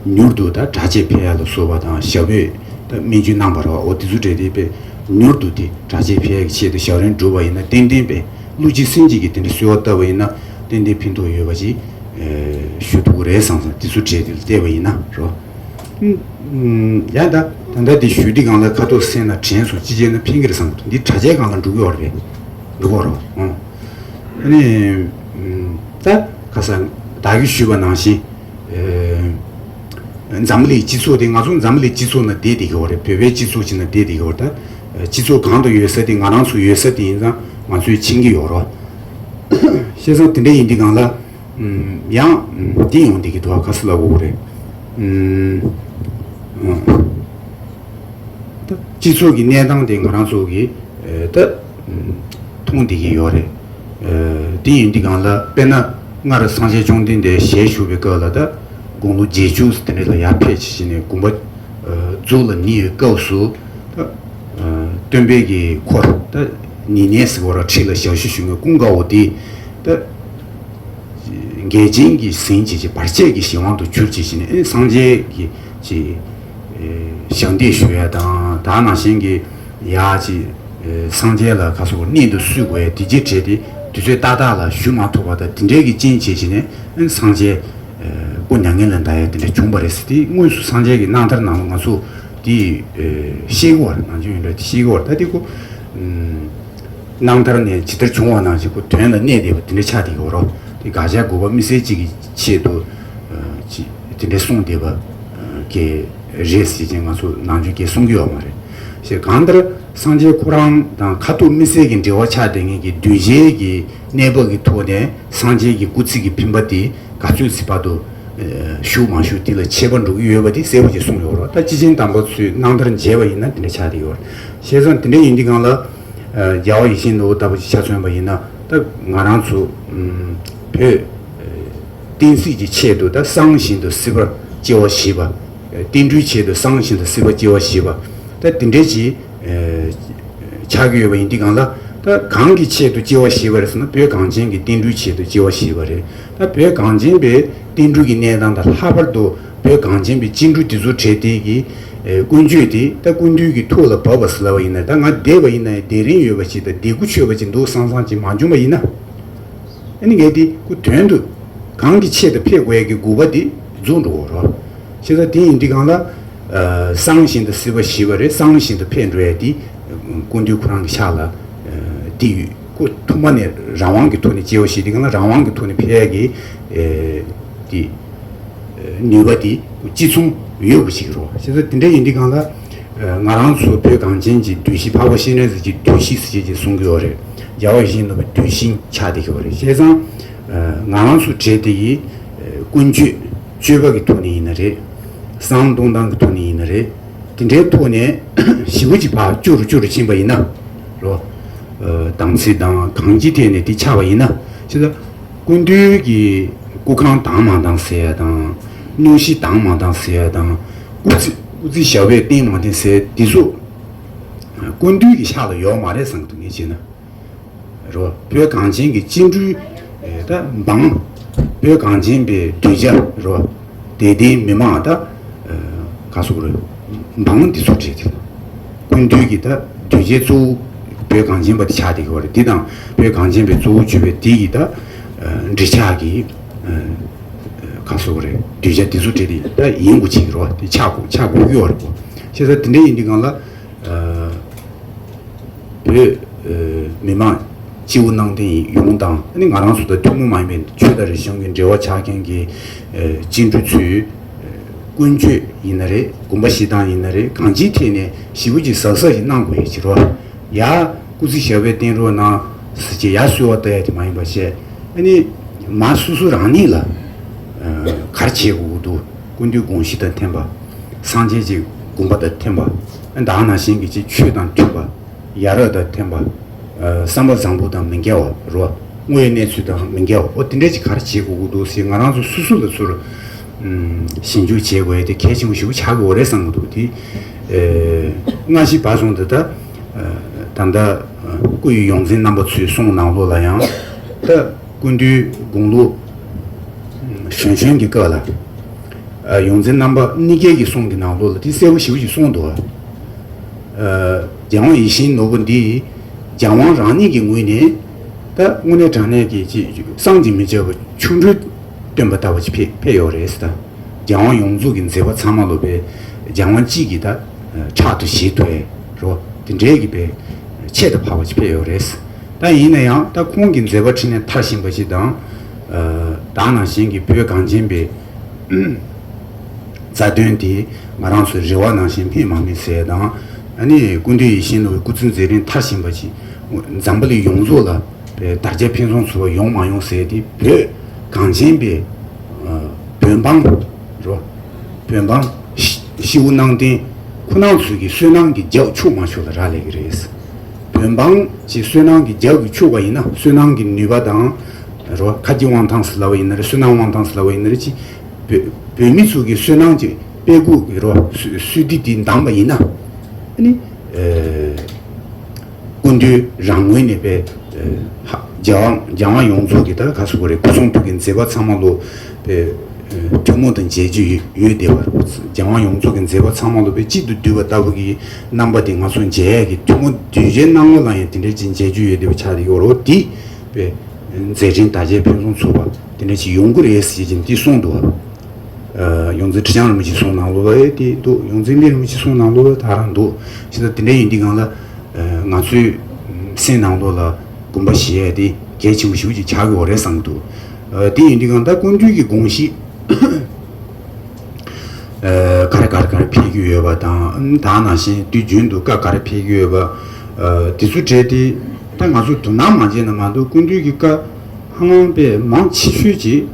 མྱུར་དུ་ད་དྲག་སྐྱེད་འཕེལ་ཡ་ལ་སོགས་པ་དང་ཞབས་པད་ད་སྨན་བཅོས་གནང་བ་རེད་བ། འོ་དེ་ཚོ་འདྲ་དེ་དཔེ་མྱུར་དུ་དེ་དྲག་སྐྱེད་འཕེལ་ཡ་གི་ཆེད་དུ་ཞབས་རིམ་བསྒྲུབས་པ་ཡིན་ན་ཏན་ཏན་དཔེ་བློ་གཅིག་སེམས་གཅིག་གིས་དེ་འདྲ་གསོལ་བ་བཏབ་པ་ཡིན་ན་ཏན་ཏན་ཕན་ཐོགས་ཡོད་པ་ཅིག་ཨ་ཞུ་ཐུབ་ཀྱི་རེད་བསམ་སོང་། དེ་ཚོ་འདྲ་དེ་ལ་བལྟས་པ་ཡིན་ན་རོ། ཡང་ད་ད་ལྟ་དེ་ཞུ་དུས་སྒང་ལ་ཁ་ཐོག་སེམས་ན་དྲན་སོང་། ཅི་བྱས་ན་ཕན་གྱི་རེད་བསམ་གྱི་འདུག་འདི་དྲ་རྒྱའི་སྒང་ལ་འགྲོ་གི་ཡོད་རེད། འགྲོ་གི་ཡོད་རེད། ཨང་། ཨ་ནི། ད་ཁ་སང་བདག་གིས་ཞུས་པ་ནང་བཞིན། འཛམ་གླིང་སྤྱི་ཚོགས་དེ་ང་ཚོ་འཛམ་གླིང་སྤྱི་ཚོགས་ནང་བསྡད་བསྡད་ཀྱི་ཡོད་རེད། བོད་པའི་སྤྱི་ཚོགས་ཅིག་ནང་བསྡད་བསྡད་ཀྱི་ཡོད་རེད། ད་སྤྱི་ཚོགས་གང་དུ་ཡོད་ས་དེ་ང་རང་ཚོ་ཡོད་ས་དེ་ཡིན་ཙང་ང་ཚོས་མཁྱེན་གྱི་ཡོད་རེད། བྱས་ཙང་དེ་འདྲ་ཡིན་དུས་སྒང་ལ། ཡང་འདི་ཡོང་བསྡད་ཀྱི་འདུག་ག་ས་ལ་འོ་རེད། ད་སྤྱི་ཚོགས་ཀྱི་གནས་སྟངས་དེ་ང་རང་ཚོ་གིས་ད་མཐོང་བསྡད་ཀྱི་ཡོད་རེད། དེ་ཡིན་དུས་སྒང་ལ་དཔེར་ན་སྔར་སངས་རྒྱས་བཅོམ་ལྡན་འདས་ཞལ་བཞུགས་པའི་སྐབས་ལ་ད་དགུང་ལོ་བརྒྱད་ཅུ་དེ་འདྲ་ལ་ཡར་ཕེབས་བྱས་ནས་དགོངས་པ་རྫོགས་ལ་ཉེ་བའི་སྐབས་སུ། ད། སྟོན་པའི་གི་འཁོར་ད་ཉེ་གནས་ཟེར་བ་ར་ཁྲི་ལ་ཞབས་ཞུ་ཞུ་མཁན་ཀུན་དགའ་བོ་དེ་ད་འགལ་རྐྱེན་གྱིས་ཟིན་བྱས་ཀྱི་བར་ཆད་ཀྱི་གཞན་དབང་དུ་གྱུར་བྱས་ཀྱི་ནས་ཨེ་སངས་རྒྱས་ཀྱི་ཀྱི་ཨེ་ཞབས་འདེགས་ཞུ་ཡ་དང་ད་ནང་བཞིན་གྱི་ཡ་ཀྱི་ཨེ་སངས་རྒྱས་ལ་ཁ་སོགས་གནད་དུ་བསུ་དགོས་ཡ་དེ་རྗེས་བྲལ་ཏེ་དུས་ཚོད་ཏག་ཏག་ལ་ཞུ་མ་ཐུབ་པ་དང་དེ་འདྲའི་གི་རྐྱེན་བྱས་ཀྱི་ནས་ཨེ་སངས་རྒྱས་ཨེ་ མྱ་ངན་ལས་འདའ་ཡ་དེ་འདྲ་བྱུང་བ་རེད་ཟེར། དེ་དངོས་སུ་སངས་རྒྱས་ཀྱི་རྣམ་ཐར་ནང་ལ་ང་ཚོ་དེ་ཤེས་ཀྱི་ཡོད་རེད། ནང་ཆོས་ཡོན་ཏན་དེ་ཤེས་ཀྱི་ཡོད་རེད། ད་དེ་ཁོ་རྣམ་ཐར་ནས་ཇི་ལྟར་བྱུང་བ་ནང་བཞིན་ཁོ་དོན་ལ་གནས་བསྡད་པ་དེ་འདྲ་ཆགས་བསྡད་ཀྱི་ཡོད་རེད། དེ་དགག་བྱ་དགོས་པ་དམིགས་བསལ་གཅིག་གི་ཆེད་དུ་ཅི་དེ་འདྲ་གསུངས་བསྡད་པ་གི་རེད་ཟེར་ཅིག་ང་ཚོ་ནང་ཆོས་ཀྱིས་གསུང་གི་ཡོད་མ་རེད། ཞེས་གང་ལྟར་སངས་རྒྱས་ཁོ་རང་དང་ཁ་ཐུག་དམིགས་བསལ་གྱི་འབྲེལ་བ་ཆགས་བསྡད་མཁན་གྱི་གདུལ་བྱའི་གི་གནས་བབ་ཀྱི་ཐོག་ནས་སངས་རྒྱས་ཀྱི་སྐུ་ཚེ་གི་འཕེན་པ་དེ་ག་ཚོད་ཅིག་བར་དུ་བཞུགས་མ་བཞུགས་དེ་ལ་ཁྱད་པར་འགྲོ་གི་ཡོད་པ་དེ་གསལ་པོ་ཅིག་གསུངས་ཡོད་རེད། ད་སྤྱི་ཆིངས་དམ་པ་ཚོས་རྣམ་ཐར་མཇལ་བ་ཡིན་ན་དེ་འདྲ་ཆགས་བསྡད་ཡོད་རེད། བྱས་ཙང་དེ་འདྲ་ཡིན་དུས་སྒང་ལ་རྒྱལ་བ་ཡིད་བཞིན་ནོར་བུ་ལྟ་བུ་ཅིག་ཆ་མཚོན་པ་ཡིན་ན། ད་ང་རང་ཚོ་བོད་བསྟན་སྲིད་ཀྱི་ཆེད་དུ་ད་གསང་བཞིན་དུ་སྲིད་པར་སྐྱེ་བ་བཞེས་པ། བསྟན་འགྲོའི་ཆེད་དུ་གསང་བཞིན་དུ་སྲིད་པར་སྐྱེ་བ་བཞེས་པ། ད་དེ་འདྲའི་ཅིག་ཆགས་ཀྱི་ཡོད་པ་ཡིན་དུས་སྒང་ལ། ད་གང་གི་ཆེད་དུ་སྐྱེ་བ་བཞེས་པ་རེད་ཟེར་ན། བོད་གངས་ཅན་གྱི་བསྟན་འགྲོའི་ཆེད་དུ་སྐྱེ་བ་བཞེས་པ་རེད། ད་བོད་གངས་ཅན་པའི་བསྟན་འགྲོའི་གི་གནས་སྟངས་དང་ལྷག་པར་དུ་བོད་གངས་ཅན་པའི་སྐྱེ་འགྲོ་དེ་ཚོ་གྲས་དེ་གི་ཀུན་སྤྱོད་དེ་ད་སྐུ་མདུན་གྱི་ཐུགས་ལ་བབས་པ་ཟེར་ལབ་པ་ཡིན་ན། ད་ང་བསྡད་པ་ཡིན་ན་ཡང་བསྡད་རིན་ཡོད་པ་ཞིག་དང་བསྡད་རྒྱུ་ཆོད་པ་ཅིག་འདུག་བསམ་བསམ་ཅིག་མ་བྱུང་བ་ཡིན་ན། ཨ་ནི་ངས་དེ་ཁོ་དོན་དུ་གང་གི་ཆེད་དུ་ཕེབས་དགོས་ཡ་གི་དགོས་པ་དེ་རྫོགས་འགྲོ་གི་རེད། བྱས་ཙང་དེ་ཡིན་དུས་སྒང་ལ། ཨ་གསང་བཞིན་དུ་སྲིད་པ་བཞེས་པ་རེད། གསང་བཞིན་དུ་ཕེབས་འགྲོ་ཡ་དེ་སྐུ་མདུན་ཁོ་རང་གི་ཕྱག་ལ་ཨ་དེ་ཡོད། ཁོ་ཐོག་མ་ནས་རང་དབང་གི་ཐོག་ནས་སྐྱེ་བ་བཞེས་དུས་སྒང་ལ་རང་དབང་གི་ཐོག་ནས་ཕེབས་ཡ་གི་ཨ་དེ་ནུས་པ་དེ་ཅི་མཚུངས་ཡོད་པ་ཞིག་རེད། བྱས་ཙང་དེ་འདྲ་ཡིན་དུས་སྒང་ལ། ང་རང་ཚོ་བོད་གངས་ཅན་གྱི་གདུལ་བྱ། འཕགས་པ་སྤྱན་རས་གཟིགས་ཀྱི་གདུལ་བྱ་ཟེར་བྱས་ཀྱི་གསུང་གི་ཡོད་རེད། རྒྱལ་བ་ཡིད་བཞིན་ནོར་བུའི་གདུལ་ཞིང་ཆགས་བསྡད་ཀྱི་ཡོད་རེད། བྱས་ཙང་ང་རང་ཚོ་གྲས་དེ་ཡི་ཀུན་སྤྱོད་སྤྱོད་པ་གི་ཐོག་ནས་ཡིན་ན་རེད། བསང་གཏོང་སྟངས་ཀྱི་ཐོག་ནས་ཡིན་ན་རེད། དེ་འདྲའི་ཐོག་ནས་ཞེ་པོ་ཅིག་ཕར་སྐྱོ་རུ་སྐྱོ་རུ་ཕྱིན་པ་ཡིན་ན་རོ། དམ་ཚིག་དང་གང་ཅིའི་ཐད་ནས་དེ་ཆགས་པ་ཡིན་ན། བྱས་ཙང་། སྐུ་མདུན་གྱི་སྐུ་ཁང་དྭངས་མ་དྭངས་ཟེར་ཡ་དང་། སྣང་ཞིག་དྭངས་མ་དྭངས་ཟེར་ཡ་དང་། སྐུ་ཚེ་སྐུ་ཚེ་ཞབས་པད་བརྟན་མ་བརྟན་ཟེར་དེ་ཚོ་སྐུ་མདུན་གྱི་ཕྱག་ལ་ཡོད་མ་རེད་བསམ་གྱི་འདུག་ངས་བྱས་ན། རོ། བོད་གངས་ཅན་གྱི་སྐྱེ་འགྲོའི་ད་འབངས། བོད་གངས་ཅན་པའི་གདུལ་བྱ་རོ། དད་ལྡན་མི་མང་ད་ག་སོག་རེད། འབངས་འདི་ཚོ་གྲས་དེ། སྐུ་མདུན་གྱི་ད་གདུལ་བྱའི་གཙོ་བོ་བོད་གངས་ཅན་པ་དེ་ཆགས་བསྡད་ཀྱི་ཡོད་རེད། འདི་དང་བོད་གངས་ཅན་པའི་གཙོ་བོ་གྱུར་པའི་འདི་ཡི་ད་འབྲེལ་ཆགས་ཀྱི་ག་སོག་རེད། གདུལ་བྱ་འདི་ཚོ་གྲས་དེ་ད་ཡིན་དགོས་ཆེ་གི་རེད་བ། དེ་ཆགས་དགོས་ཆགས་དགོས་ཀྱི་ཡོད་རེད་གོ། བྱས་ཙང་དེ་འདྲ་ཡིན་དུས་སྒང་ལ། བོད་མི་མང་སྤྱི་བོ་ནང་བསྟན་ཡོངས་དང་། ཨ་ནི་ང་རང་ཚོ་དང་ཐུན་མོང་མ་ཡིན་པའི་ཆོས་དང་རིག་གཞུང་གི་འབྲེལ་བ་ཆགས་མཁན་གྱི་སྤྱི་འཐུས་ཚོས་ཀུན་སྤྱོད་ཡིན་ན་རེད། གོམ་པ་བཞེས་སྟངས་ཡིན་ན་རེད། གང་ཅིའི་ཐད་ནས་ཞེ་པོ་ཅིག་གཟབ་གཟབ་ཅིག་གནང་དགོས་ཡ་ཅིག་རོ། ཡ་སྐུ་ཚེ་ཞབས་པད་བརྟན་རོགས་གནང་ཟེར་གྱི་ཡ་གསོལ་བ་བཏབ་ཡ་དེ་མ་ཡིན་པ་བྱས། ཨ་ནི་མ་སོ་སོ་རང་ཉིད་ལ་ག་རེ་བྱེད་དགོས་ཀྱི་འདུག་སྐུ་མདུན་དགོངས་གཞི་དང་མཐུན་པ། སངས་རྒྱས་ཀྱི་དགོངས་པ་དང་མཐུན་པ། ཨ་ནི་ད་ག་ནང་བཞིན་གྱི་ཅིག་ཆོས་དང་མཐུན་པ། ཡ་རབས་དང་མཐུན་པ། ཨ་བསམ་པ་བཟང་པོ་དང་མི་འགལ་བ་རོ། དངོས་ཡོད་གནས་ཚུལ་དང་མི་འགལ་བ། འོ་དེ་འདྲ་ཅིག་ག་རེ་བྱེད་དགོས་ཀྱི་འདུག་ཟེར་ང་རང་ཚོ་སོ་སོ་ལ་ཚུར་ཞིབ་འཇུག་བྱེད་དགོས་ཡ་དེ་གལ་ཆེན་པོ་ཞེ་པོ་ཆགས་ཀྱི་ཡོད་རེད་བསམ་གྱི་འདུག་དེ་ཨ་སྔ་ཕྱི་བར་གསུམ་དུ་ད་ད་ལྟ་སྐུ་ཡི་ཡོངས་འཛིན་རྣམ་པ་ཚོའི་གསུང་ནང་ལོགས་ལ་ཡང་ད་སྐུ་མདུན་དགུང་ལོ་གཞོན་གཞོན་གྱི་སྐབས་ལ་ཡོངས་འཛིན་རྣམ་པ་གཉིས་ཀའི་གི་གསུང་གི་ནང་ལོགས་ལ་དེ་གསལ་པོ་ཞེ་པོ་ཞིག་གསུངས་འདུག་རྒྱལ་དབང་ཡིད་བཞིན་ནོར་བུ་འདི་རྒྱལ་དབང་རང་ཉིད་ཀྱི་ངོས་ནས་ད་དངོས་གནས་དྲང་གནས་ཀྱི་ཅིག་བསམ་གྱིས་མི་ཁྱབ་པ་ཆོ་འཕྲུལ་སྟོན་པ་ལྟ་བུ་ཅིག་ཕེབས་ཕེབས་ཡོད་རེད་ཟེར། ད་རྒྱལ་དབང་ཡོངས་རྫོགས་ཀྱི་མཛད་པ་ཚང་མ་ལོ་པའི་རྒྱལ་དབང་གཅིག་གིས་ད་ཕྲག་ཏུ་བཞེས་ཐུབ་པའི་རོ། དེ་འདྲའི་གི་པའི་ཆེད་དུ་འཕགས་པ་ཅིག་ཕེབས་ཡོད་རེད། ད་ཡིན་ན་ཡང་ད་ཁོང་གི་མཛད་པ་འཕྲིན་ལས་མཐར་ཕྱིན་པ་ཞིག་དང་། ད་ནང་བཞིན་གྱི་བོད་གངས་ཅན་པའི་རྩ་དོན་དེ་ང་རང་ཚོའི་རེ་བ་ནང་བཞིན་སྨིན་མ་སྨིན་ཟེར་དང་། ཨ་ནི་སྐུ་མདུན་ཡིད་བཞིན་ནོར་བུའི་སྐུ་ཚེ་མཛད་རིམ་མཐར་ཕྱིན་པ་ཅིག་འཛམ་བུ་གླིང་ཡོངས་རྫོགས་ལ་དར་ཁྱབ་ཕུན་སུམ་ཚོགས་པ་ཡོང་མ་ཡོང་ཟེར་དེ་བོད་གངས་ཅན་པའི་བོད་འབངས་རོ། བོད་འབངས་སྤྱི་བོ་གནམ་བསྟན་ཁོ་རང་ཚོའི་གི་བསོད་ནམས་ཀྱི་རྒྱབ་ཕྱོགས་མ་ཕྱོགས་ལ་རག་ལས་ཀྱི་རེད། བོད་འབངས་ཀྱི་བསོད་ནམས་ཀྱི་རྒྱབ་ཀྱི་ཕྱོགས་པ་ཡིན་ན། བསོད་ནམས་ཀྱི་ནུས་པ་དང་རོ། ཁ་རྗེ་དབང་ཐང་ཟེར་ལབ་པ་ཡིན་ན་རེད། བསོད་ནམས་དབང་ཐང་ཟེར་ལབ་པ་ཡིན་ན་རེད། ཅི་བོད་བོད་མི་ཚོ་གི་བསོད་ནམས་ཀྱི་དཔེ་ཁུག་གི་རོ། གསོས་གསོས་ཏི་དེ་འདང་པ་ཡིན་ན། ཨ་ནི་སྐུ་མདུན་རང་ངོས་ནས་པའི་རྒྱལ་དབང་རྒྱལ་དབང་ཡོངས་རྫོགས་ཀྱི་ད་ག་སུ་གོ་རེད། སྐུ་གསུང་ཐུགས་ཀྱི་མཛད་པ་ཚང་མ་ལོ་པའི་ཐུན་མོང་དུ་མཇལ་རྒྱུ་ཡོད་ཡོད་བསྡད་པ་རེད། རྒྱལ་དབང་ཡོངས་རྫོགས་ཀྱི་མཛད་པ་ཚང་མ་ལོ་པའི་གཅིག་ཏུ་བསྡུས་པ་ལྟ་བུ་གི་རྣམ་པ་དེ་ང་ཚོ་མཇལ་ཡས་ཀྱི་ཐུན་མོང་གདུལ་བྱའི་སྣང་ངོ་ལ་ཡང་དེ་འདྲ་ཅིག་མཇལ་རྒྱུ་ཡོད་བསྡད་པ་ཆགས་བསྡད་ཡོད་རེད། དེ་པའི་མཛད་འཕྲིན་དར་རྒྱས་ཕུན་སུམ་ཚོགས་པ་དེ་འདྲ་ཅིག་ཡོང་གི་རེད་ཟེར་གྱིན་དེ་གསུངས་འདུག་བ། ཡོངས་འཛིན་ཁྲི་བྱང་རིན་པོ་ཆེ་གསུང་ནང་ལོགས་ལ་ཨེ་དེ་འདུག་ཡོངས་འཛིན་གླིང་རིན་པོ་ཆེ་གསུང་ནང་ལོགས་ལ་ད་རང་འདུག་ཞེ་ད་དེ་འདྲ་ཡིན་དུས་སྒང་ལ། ང་ཚོའི་སེམས་ནང་ལོགས་ལ་དགོངས་པ་བཞེས་ཡ་དེ་གལ་ཆེན་པོ་ཞེ་པོ་ཅིག་ཆགས་ཀྱི་ཡོད་རེད་བསམ་གྱི་འདུག་དེ་ཡིན་དུས་སྒང་ད་སྐུ་མདུན་གྱི་དགོངས་གཞི། ག་རེ་ག་རེ་ག་རེ་ཕེབས་ཀྱི་ཡོད་པ་དང་ད་ནང་བཞིན་དུས་རྒྱུན་དུ་བཀའ་ག་རེ་ཕེབས་ཀྱི་ཡོད་པ། དེ་ཚོ་གྲས་དེ་ད་ང་ཚོ་དོ་སྣང་མ་བྱས་ན་མ་གཏོགས་སྐུ་མདུན་གྱི་བཀའ་ཧ་ལམ་པས་མང་ཆེ་ཤོས་ཀྱིས་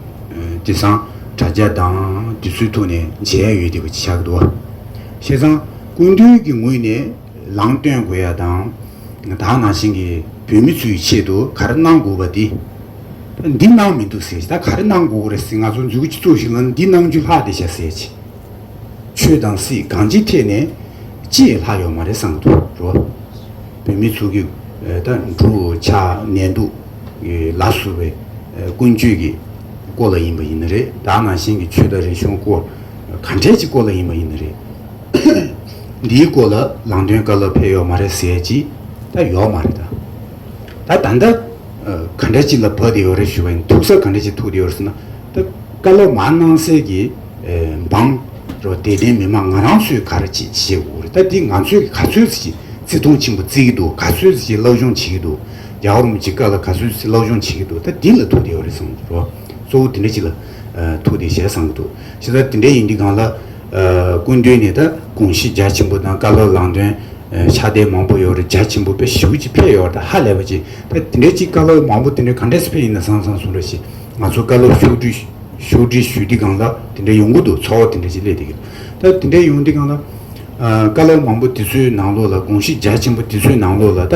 དེང་སང་དྲ་རྒྱ་དང་དེ་ཚོའི་ཐོག་ནས་མཇལ་ཡ་ཡོད་བསྡད་པ་ཅིག་ཆགས་ཀྱི་འདུག་བ། བྱས་ཙང་སྐུ་མདུན་གྱི་ངོས་ནས་ལམ་སྟོན་དགོས་ཡ་དང་། ད་ནང་བཞིན་གྱི་བོད་མི་ཚོའི་ཆེད་དུ་ག་རེ་གནང་དགོས་པ་འདི། ད་འདི་གནང་མི་འདུག་ཟེར་གྱི་ད་ག་རེ་གནང་དགོས་ཀྱི་རེད་ཟེར་ང་ཚོ་མཛུབ་གུ་གཅིག་བཙུགས་ཤིག་ལ་འདི་གནང་རྒྱུ་ལྷག་བསྡད་ཤག་ཟེར་གྱི། ཆོས་དང་སྲིད་གང་ཅིའི་ཐད་ནས་ཅི་ཡང་ལྷག་ཡོད་མ་རེད་བསམ་གྱི་འདུག་རོ། བོད་མི་ཚོ་གི་ད་འབྲུག་ཆགས་ནས་འདུག་ལ་སོགས་པའི་ཀུན་སྤྱོད་ཀྱི་སྐོར་ལ་ཡིན་པ་ཡིན་ན་རེད། ད་ནང་བཞིན་གྱི་ཆོས་དང་རིག་གཞུང་སྐོར་ག་འདྲས་ཀྱི་སྐོར་ལ་ཡིན་པ་ཡིན་ན་རེད། འདིའི་སྐོར་ལ་ལམ་སྟོན་བཀའ་སློབ་ཕེབས་ཡོད་མ་རེད་ཟེར་ཅིག་ད་ཡོད་མ་རེད་ད། ད་ད་ལྟ་ག་འདྲ་ཅིག་ལ་བབས་བསྡད་ཡོད་རེད་ཞུ་བ་ཡིན། ཐུག་ས་ག་འདྲ་ཅིག་ཐུག་བསྡད་ཡོད་རེད་ཟེར་ན། ད་བཀའ་སློབ་མར་གནང་སའི་གི་འབངས་རོ་དད་ལྡན་མི་མང་ང་རང་ཚོས་ག་རེ་ཅིག་བྱེད་དགོས་རེད། ད་འདི་ང་ཚོས་གི་ག་ཚོད་ཅིག་བརྩི་མཐོང་ཆེན་པོ་བརྩི་གི་འདུག་ག་ཚོད་ཅིག་སློབ་སྦྱོང་བྱེད་ཀྱི་འདུག་རྒྱལ་བ་རིན་པོ་ཆེའི་བཀའ་ལ་ག་ཚོད་ཅིག་སློབ་སྦྱོང་བྱེད་ཀྱི་འདུག་ད་འདི་ལ་ཐུག་བསྡད་ཡོད་རེད་བསམ་གྱི་འདུག་རོ། གཙོ་བོ་དེ་འདྲ་ཅིག་ལ་ཐུག་བསྡད་བྱས་བསམ་གྱི་འདུག་བྱས་ཙང་དེ་འདྲ་ཡིན་དུས་སྒང་ལ། སྐུ་མདུན་ནས་ད་དགོངས་གཞི་རྒྱ་ཆེན་པོ་དང་བཀའ་སློབ་ལམ་སྟོན་ཕྱག་དེབ་མང་པོ་ཡོད་རེད། རྒྱ་ཆེན་པོ་དཔེ་ཞེ་པོ་ཅིག་ཕེབས་ཡོད་རེད། ད་ཧ་ལས་པ་ཅིག་ད་དེ་འདྲ་ཅིག་བཀའ་སློབ་མང་པོ་དེ་འདྲ་ག་འདྲས་སེ་ཕེབས་ཡིན་ན་བསམ་བསམ་སོང་ར་ཞིག་ང་ཚོ་བཀའ་སློབ་ཕྱོགས་སྒྲིག་ཕྱོགས་སྒྲིག་ཞུ་དུས་སྒང་ལ་དེ་འདྲ་ཡོང་གི་འདུག་ཚོར་བ་དེ་འདྲ་ཅིག་སླེབས་བསྡད་ཀྱི་འདུག་ད་དེ་འདྲ་ཡོང་དུས་སྒང་ལ། བཀའ་སློབ་མང་པོ་དེ་ཚོའི་ནང་ལོགས་ལ་དགོངས་གཞི་རྒྱ་ཆེན་པོ་དེ་ཚོའི་ནང་ལོགས་ལ་ད།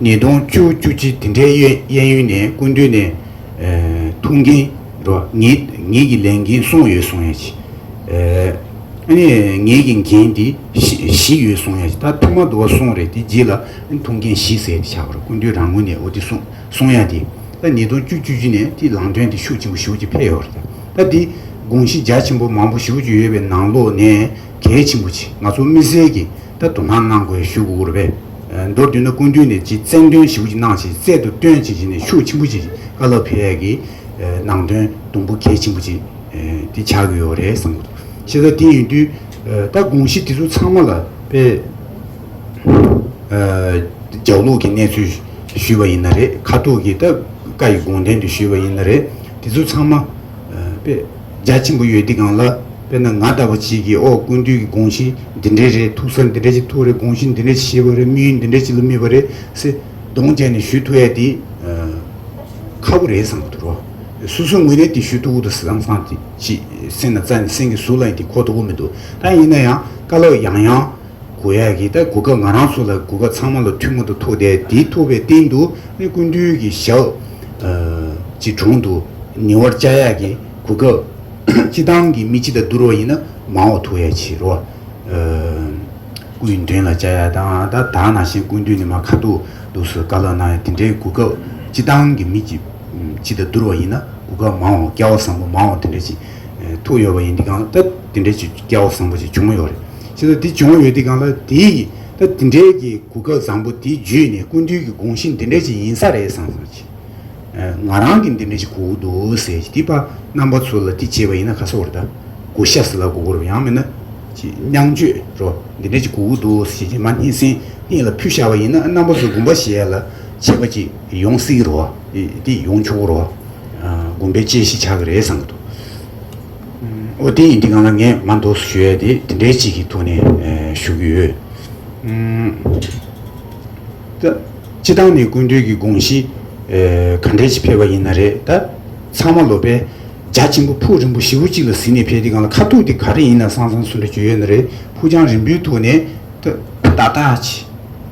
ཉིས་སྟོང་བཅུ་བཅུ་གཅིག་དེ་འདྲའི་གཡས་གཡས་གཡོན་ནས་སྐུ་མདུན་ནས་ཐུགས་འགན་རོ། ངེད་ངེད་ཀྱི་ལས་འགན་གསུམ་ཡོད་གསུང་ཡ་ཅིག་ཨ་ནི་ངེད་ཀྱི་འགན་དེ་བཞི་བཞི་ཡོད་གསུང་ཡ་ཅིག་ད་ཐོག་མ་དུ་བ་གསུམ་རེད། དེ་རྗེས་ལ་ཐུགས་འགན་བཞི་ཟེར་ཏེ་ཆགས་པ་རེད། སྐུ་མདུན་རང་ངོས་ནས་འོ་དེ་གསུང་གསུང་ཡ་དེ། ད་ཉིས་སྟོང་བཅུ་བཅུ་བཞི་ནས་དེ་ལམ་སྟོན་དེ་ཤུགས་ཆེན་པོ་ཞེ་པོ་ཅིག་ཕེབས་ཡོད་རེད། ད་དེ་དགོངས་གཞི་རྒྱ་ཆེན་པོ་མང་པོ་ཞེ་པོ་ཅིག་ཡོད་པའི་ནང་ལོགས་ནས་གལ་ཆེན་པོ་ཅིག་ང་ཚོ་དམིགས་བསལ་གྱི་ད་དོ་སྣང་གནང་དགོས་ཞུ་དགོས་རེད་པས། མདོར་བསྡུས་ན་སྐུ་མདུན་ནས་ཅིག་རྩལ་འདོན་ཞེ་པོ་ཅིག་གནང་བྱས་རྩལ་དུ་བཏོན་བྱས་བྱས་ནས་ཤུགས་ཆེན་པོ་ཅིག་བཀའ་སློབ་ཕེབས་ཡས་ཀྱི་ནང་དོན་དུམ་བུ་གལ་ཆེན་པོ་ཅིག་དེ་ཆགས་ཀྱི་ཡོད་རེད་བསམ་གྱི་འདུག་བྱས་ཙང་དེ་ཡིན་དུས་ད་དགོངས་གཞི་དེ་ཚོ་ཚང་མ་ལ་དཔེ། རྒྱབ་ལོགས་ཀྱི་གནས་ཚུལ་ཞུས་པ་ཡིན་ན་རེད། ཁ་ཐུག་གི་ད་བཀའ་ཡི་དགོངས་དོན་དུ་ཞུས་པ་ཡིན་ན་རེད། དེ་ཚོ་ཚང་མ་དཔེ་རྒྱ་ཆེན་པོ་ཡོད་དུས་སྒང་ལ་དཔེར་ན་ང་ལྟ་བུ་ཅིག་གིས་ཨོ་སྐུ་མདུན་གྱི་དགོངས་གཞི་འདི་འདྲའི་རེད། ཐུགས་སྲས་འདི་འདྲ་ཅིག་ཐུག་རེད། དགོངས་གཞི་འདི་འདྲ་ཅིག་བཞེས་པ་རེད། དམིགས་ཡུལ་འདི་འདྲ་ཅིག་ལ་དམིགས་པ་རེད་ཟེར་གདོང་བཅད་ནས་ཞུ་ཐུབ་ཡ་དེ་ཁག་པོ་རེད་བསམ་གྱི་འདུག་རོ། སོ་སོའི་ངོས་ནས་དེ་ཞུ་ཐུབ་ཀྱི་འདུག་བསམ་བསམ་དེ་ཅིག་སེམས་ན་རྩ་ནས་སེམས་ཀྱི་ཟུར་ལ་ཡིན་དེ་གོ་ཐུབ་ཀྱི་མི་འདུག་ད་ཡིན་ན་ཡང་བཀའ་སློབ་ཡང་ཡང་གོ་ཡ་གི་ད་གོ་སྐབས་ང་རང་ཚོ་ལ་གོ་སྐབས་ཚང་མ་ལ་ཐུན་མོང་དུ་ཐོགས་ཏེ་དེའི་ཐོགས་པའི་སྟེང་དུ་ནི་སྐུ་མདུན་གྱི་ཞབས་ཀྱི་དྲུང་དུ་ཉེ་བར་བཅར་ཡ་གི་གོ་སྐབས་སྤྱི་བཏང་གི་མི་སྤྱི་དང་བསྡུར་བ་ཡིན་ན་མང་བ་ཐོབ་ཡ་ཆེ་རོ། སྐུའི་མདུན་ལ་བཅར་ཡ་དང་ད་ད་ནང་བཞིན་སྐུ་མདུན་ནས་མ་ཁ་ཐུག་འདུག་སེ་བཀའ་སློབ་གནང་ཡ་དེ་འདྲའི་གོ་སྐབས་སྤྱི་བཏང་གི་མི་སྤྱི་སྤྱི་དང་བསྡུར་བ་ཡིན་ན་གོ་སྐབས་མང་བ་སྐལ་བ་བཟང་པོ་མང་བ་དེ་འདྲ་ཅིག་ཐོབ་ཡོད་པ་ཡིན་དུས་སྒང་ད་དེ་འདྲ་ཅིག་སྐལ་བ་བཟང་པོ་ཅིག་བྱུང་ཡོད་རེད། བྱས་ཙང་དེ་བྱུང་ཡོད་དུས་སྒང་ལ་དེ་ཡི་ད་དེ་འདྲའི་གི་གོ་སྐབས་བཟང་པོ་དེ་བརྒྱུད་ནས་སྐུ་མདུན་གྱི་དགོངས་གཞི་འདི་འདྲ་ཅིག་ཡིན་ས་རེད་བསམ་བསམ་ཅིག་ང་རང་གི་འདི་འདྲ་ཅིག་གོ་གི་འདུག་ཟེར་གྱི་དེ་པ་རྣམ་པ་ཚོ་ལ་དེ་བྱས་པ་ཡིན་ན་ཁ་སོ་བར་ད་གོ་ཤ་ཟེར་ལ་གོ་གོ་རུ་ཡང་མིན་ན་ཅིག་མཉམ་སྤྱོད་རོ་འདི་འདྲ་ཅིག་གོ་གི་འདུག་ཟེར་གྱི་མ་སྙིང་སེང་སྙིང་ལ་ཕུལ་བཞག་པ་ཡིན་ན་རྣམ་པ་ཚོ་དགོངས་པ་བཞེས་ཡ་ལ་བྱེད་པ་ཅིག་ཡོང་སྲིད་རོ། དེ་ཡོང་ཆོག་རོ། དགོངས་པའི་དཔྱད་གཞི་ཆགས་ཀྱི་རེད་བསམ་གྱི་འདུག་ཨོ་དེ་ཡིན་དུས་སྒང་ལ་ངས་མ་འདོགས་སུ་ཞུ་ཡ་དེ་དེ་འདྲའི་ཅིག་གི་ཐོག་ནས་ཞུ་གི་ཡོད། ད་སྤྱི་བཏང་ནས་སྐུ་མདུན་གྱི་དགོངས་གཞི་ག་འདྲས་ཅིག་ཕེབས་པ་ཡིན་ན་རེད། ད་ཚང་མ་ལོ་པའི་རྒྱ་ཆེན་པོ་ཕུགས་རིང་པོ་ཞེ་པོ་ཅིག་ལ་ཟིན་ནས་ཕེབས་དུས་སྒང་ལ་ཁ་ཐུག་དེ་ག་རེ་ཡིན་ན་སང་སང་སུ་འདྲ་བརྗོད་ཡོད་ན་རེད། ཕུགས་རྒྱང་རིང་པོའི་ཐོག་ནས་ད་ཏག་ཏག་ཅིག་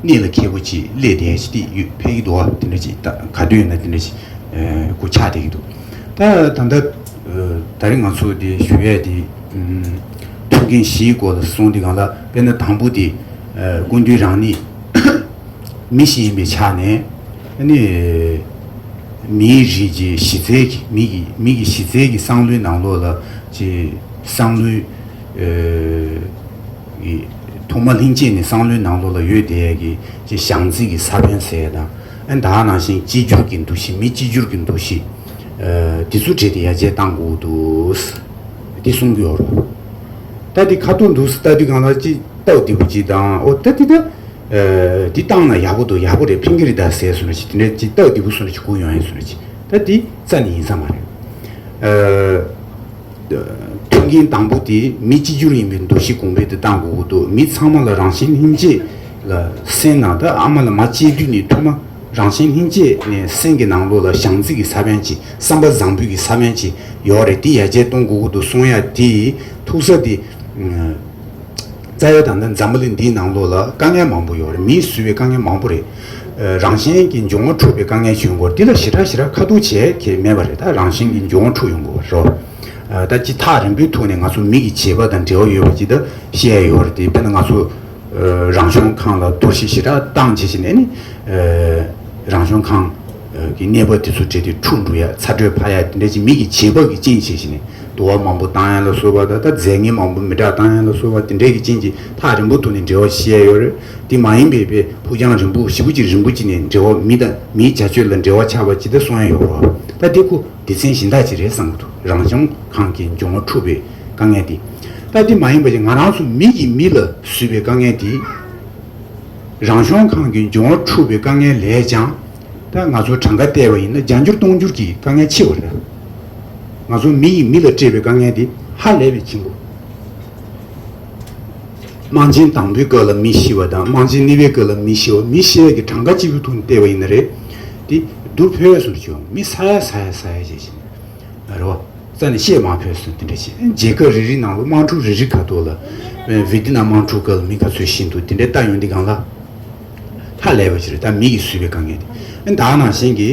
གནད་ལ་འཁེལ་པོ་ཅིག་སླེབས་བསྡད་ཅིག་དེ་ཡོད་ཕེབས་ཀྱི་འདུག་བ། དེ་འདྲ་ཅིག་ད་ག་དུས་ཡིན་ན་དེ་འདྲ་ཅིག་གོ་ཆགས་བསྡད་ཀྱི་འདུག་ད་ད་ལྟ་ད་རེས་ང་ཚོ་དེ་ཞུ་ཡས་དེ་ཐུགས་འགན་བཞིའི་སྐོར་ལ་གསུངས་དུས་སྒང་ལ་དཔེར་ན་དང་པོ་དེ་སྐུ་མདུན་རང་ཉིད་མི་ཞིག་ཡིན་པའི་ཆ་ནས་ཨ་ནི་མིའི་རིགས་ཀྱི་གཞི་རྩའི་གི་མི་གི་མི་གི་གཞི་རྩའི་གི་བསམ་བློའི་ནང་ལོགས་ལ་ཅིག་བསམ་བློའི་ཐོག་མ་ལྷན་སྐྱེས་ནས་བསམ་བློའི་ནང་ལོགས་ལ་ཡོད་བསྡད་ཡས་ཀྱི་ཅིག་བྱང་རྩིས་ཀྱི་ས་བོན་ཟེར་ཡས་དང་ཨ་ནི་ད་ག་ནང་བཞིན་གཅིག་གྱུར་གྱི་འདུ་ཤེས་མི་གཅིག་གྱུར་གྱི་འདུ་ཤེས་དེ་ཚོ་བྲིས་ཏེ་ཡར་རྒྱས་གཏང་དགོས་འདུག་འདི་གསུང་གི་ཡོད་རེད། ད་འདི་ཁ་ཐུག་འདུག་སེ་ལྟ་དུས་གང་ལ་ཅིག་སྟབས་བདེ་པོ་ཅིག་དང་། ཨོ་ད་འདི་ད་འདི་བཏང་ན་ཡག་པོ་འདུག་ཡག་པོ་རེད། ཕན་གྱི་རེད་ད་ཟེར་སོང་ན་ཅིག་དེ་འདྲ་ཅིག་སྟབས་བདེ་པོ་སོང་ན་ཅིག་སྒུག་ཡོང་ཡིན་སོང་ན་ཅིག་ད་འདི་རྩ་ནས་ཡིན་ས་མ་རེད། ཨ། མཐུན་རྐྱེན་དང་པོ་དེ་མི་གཅིག་གྱུར་ཡིན་པའི་འདུ་ཤེས་གོང་འཕེལ་དུ་གཏང་དགོས་ཀྱི་འདུག་མི་ཚང་མ་ལ་རང་བཞིན་ལྷན་སྐྱེས་ལ་སེམས་ནང་ད་ཨ་མ་ལ་མ་སྐྱེས་དུས་ནས་ཐོག་མ་རང་བཞིན་ལྷན་སྐྱེས་ནས་སེམས་ཀྱི་ནང་ལོགས་ལ་བྱམས་བརྩེ་གི་ས་བོན་ཅིག་བསམ་པ་བཟང་པོའི་གི་ས་བོན་ཅིག་ཡོད་རེད། དེ་ཡར་རྒྱས་གཏོང་དགོས་ཀྱི་འདུག་གསུང་ཡ་དེ་ཐུག་ས་དེ། རྩ་བའི་ད་ལྟ་འཛམ་བུ་གླིང་འདིའི་ནང་ལོགས་ལ་དཀའ་ངལ་མང་པོ་ཡོད་རེད། མིས་བཟོས་པའི་དཀའ་ངལ་མང་པོ་རེད། ཨ། རང་བཞིན་གྱིས་འབྱུང་བ་འཁྲུགས་པའི་དཀའ་ངལ་ཞིག་ཡོང་གི་ཡོད་རེད། འདི་ལ་ཞེ་དྲག་ཞེ་དྲག་ཁ་ཐུག་བྱེད་མཁན་མེད་པ་རེད། ད་རང་བཞིན་གྱིས་འབྱུང་བ་འཁྲུགས་ཡོང་གི་ཡོད་རེད། ཨ། ད་སྤྱི་ཐག་རིང་པོའི་ཐོག་ནས་ང་ཚོ་མི་གི་བྱེད་པ་དང་འབྲེལ་བ་ཡོད་པ་ཅིག་ད་བཤད་ཡ་ཡོད་རེད། དེ་དཔེར་ན་ང་ཚོ་ཨ། རང་བྱུང་ཁམས་ལ་གཏོར་བཤིག་ཞེ་དྲག་བཏང་བྱས་བྱས་ནས་ནི། ཨ། རང་བྱུང་ཁམས་ཀྱི་གནས་བབ་དེ་ཚོ་བྲལ་ཏེ་འཁྲུག་འགྲོ་ཡ། ཚ་དྲོད་འཕར་ཡ། དེ་འདྲ་ཅིག་མི་གི་བྱེད་པ་གི་རྐྱེན་བྱས་བྱས་ནས་དུ་བ་མང་པོ་བཏང་ཡ་ལ་སོགས་པ་དང་། ད་རྫས་ངན་མང་པོ་མི་དྲག་བཏང་ཡ་ལ་སོགས་པ་དེ་འདྲ་གི་རྐྱེན་གྱིས་ཐག་རིང་པོ་ཐོག་ནས་འབྲེལ་བ་བཤད་ཡ་ཡོད་རེད། དེ་མ་ཡིན་པའི་དཔེ་ཕུགས་རྒྱང་རིང་པོ་ཞེ་པོ་ཅིག་རིང་པོ་ཅིག་ནས་འབྲེལ་བ། མི་དང་མིའི་བྱ་སྤྱོད་ལ་འབྲེལ་བ་ཆགས་པ་ཅིག་ད་གསུང་ཡ་ཡོད་རེད། ད་དེ་ཁོ་སྡེ་ཚན་གཞན་དག་ཅིག་རེད་བསམ་གྱི་འདུག་རང་བྱུང་ཁམས་ཀྱི་འབྱུང་བ་འཁྲུགས་པའི་དཀའ་ངལ་དེ། ད་དེ་མ་ཡིན་པ་ཅིག་ང་རང་ཚོ་མི་གིས་མི་ལ་བཟོས་པའི་དཀའ་ངལ་དེ། རང་བྱུང་ཁམས་ཀྱི་འབྱུང་བ་འཁྲུགས་པའི་དཀའ་ངལ་ལས་ཀྱང་། ད་ང་ཚོ་གྲངས་ཀ་བལྟས་པ་ཡིན་ན་བརྒྱ་འགྱུར་སྟོང་འགྱུར་གྱི་དཀའ་ངལ་ཆེ་བ་རེད། ང་ཚོ་མི་ཡིས་མི་ལ་སྤྲད་པའི་དཀའ་ངལ་དེ་ཧ་ལས་པའི་ཆེན་པོ། དམག་ཆེན་དང་པོའི་སྐབས་ལ་མི་ཤི་བ་དང་། དམག་ཆེན་གཉིས་པའི་སྐབས་ལ་མི་ཤི་བ། མི་ཤི་ཡས་ཀྱི་གྲངས་ཀ་གཅིག་པུའི་ཐོག་ནས་བལྟས་པ་ཡིན་ན་རེད། དེ་བསྡུར་ཕོད་སོང་ཆོག་མི་ས་ཡ་ས་ཡ་ས་ཡ་བྱས་བྱས་ནས། རེད་བ། རྩ་ནས་བཤད་མ་ཕོད་སོང་། དེ་འདྲ་བྱས། རྒྱལ་ཁབ་རེ་རེའི་ནང་ལ་དམག་འཁྲུག་རེ་རེ་ཁ་ཐོག་ལ། ཝེ་ཏི་ནམ་དམག་འཁྲུག་སྐབས་ལ་མི་ག་ཚོད་ཤི་འདུག་དེ་འདྲ་ལྟ་ཡོང་དུས་སྒང་ལ། ཧ་ལས་པ་ཞིག་རེད། ད་མི་གིས་བཟོས་པའི་དཀའ་ངལ་དེ། ད་ག་ནང་བཞིན་གྱི།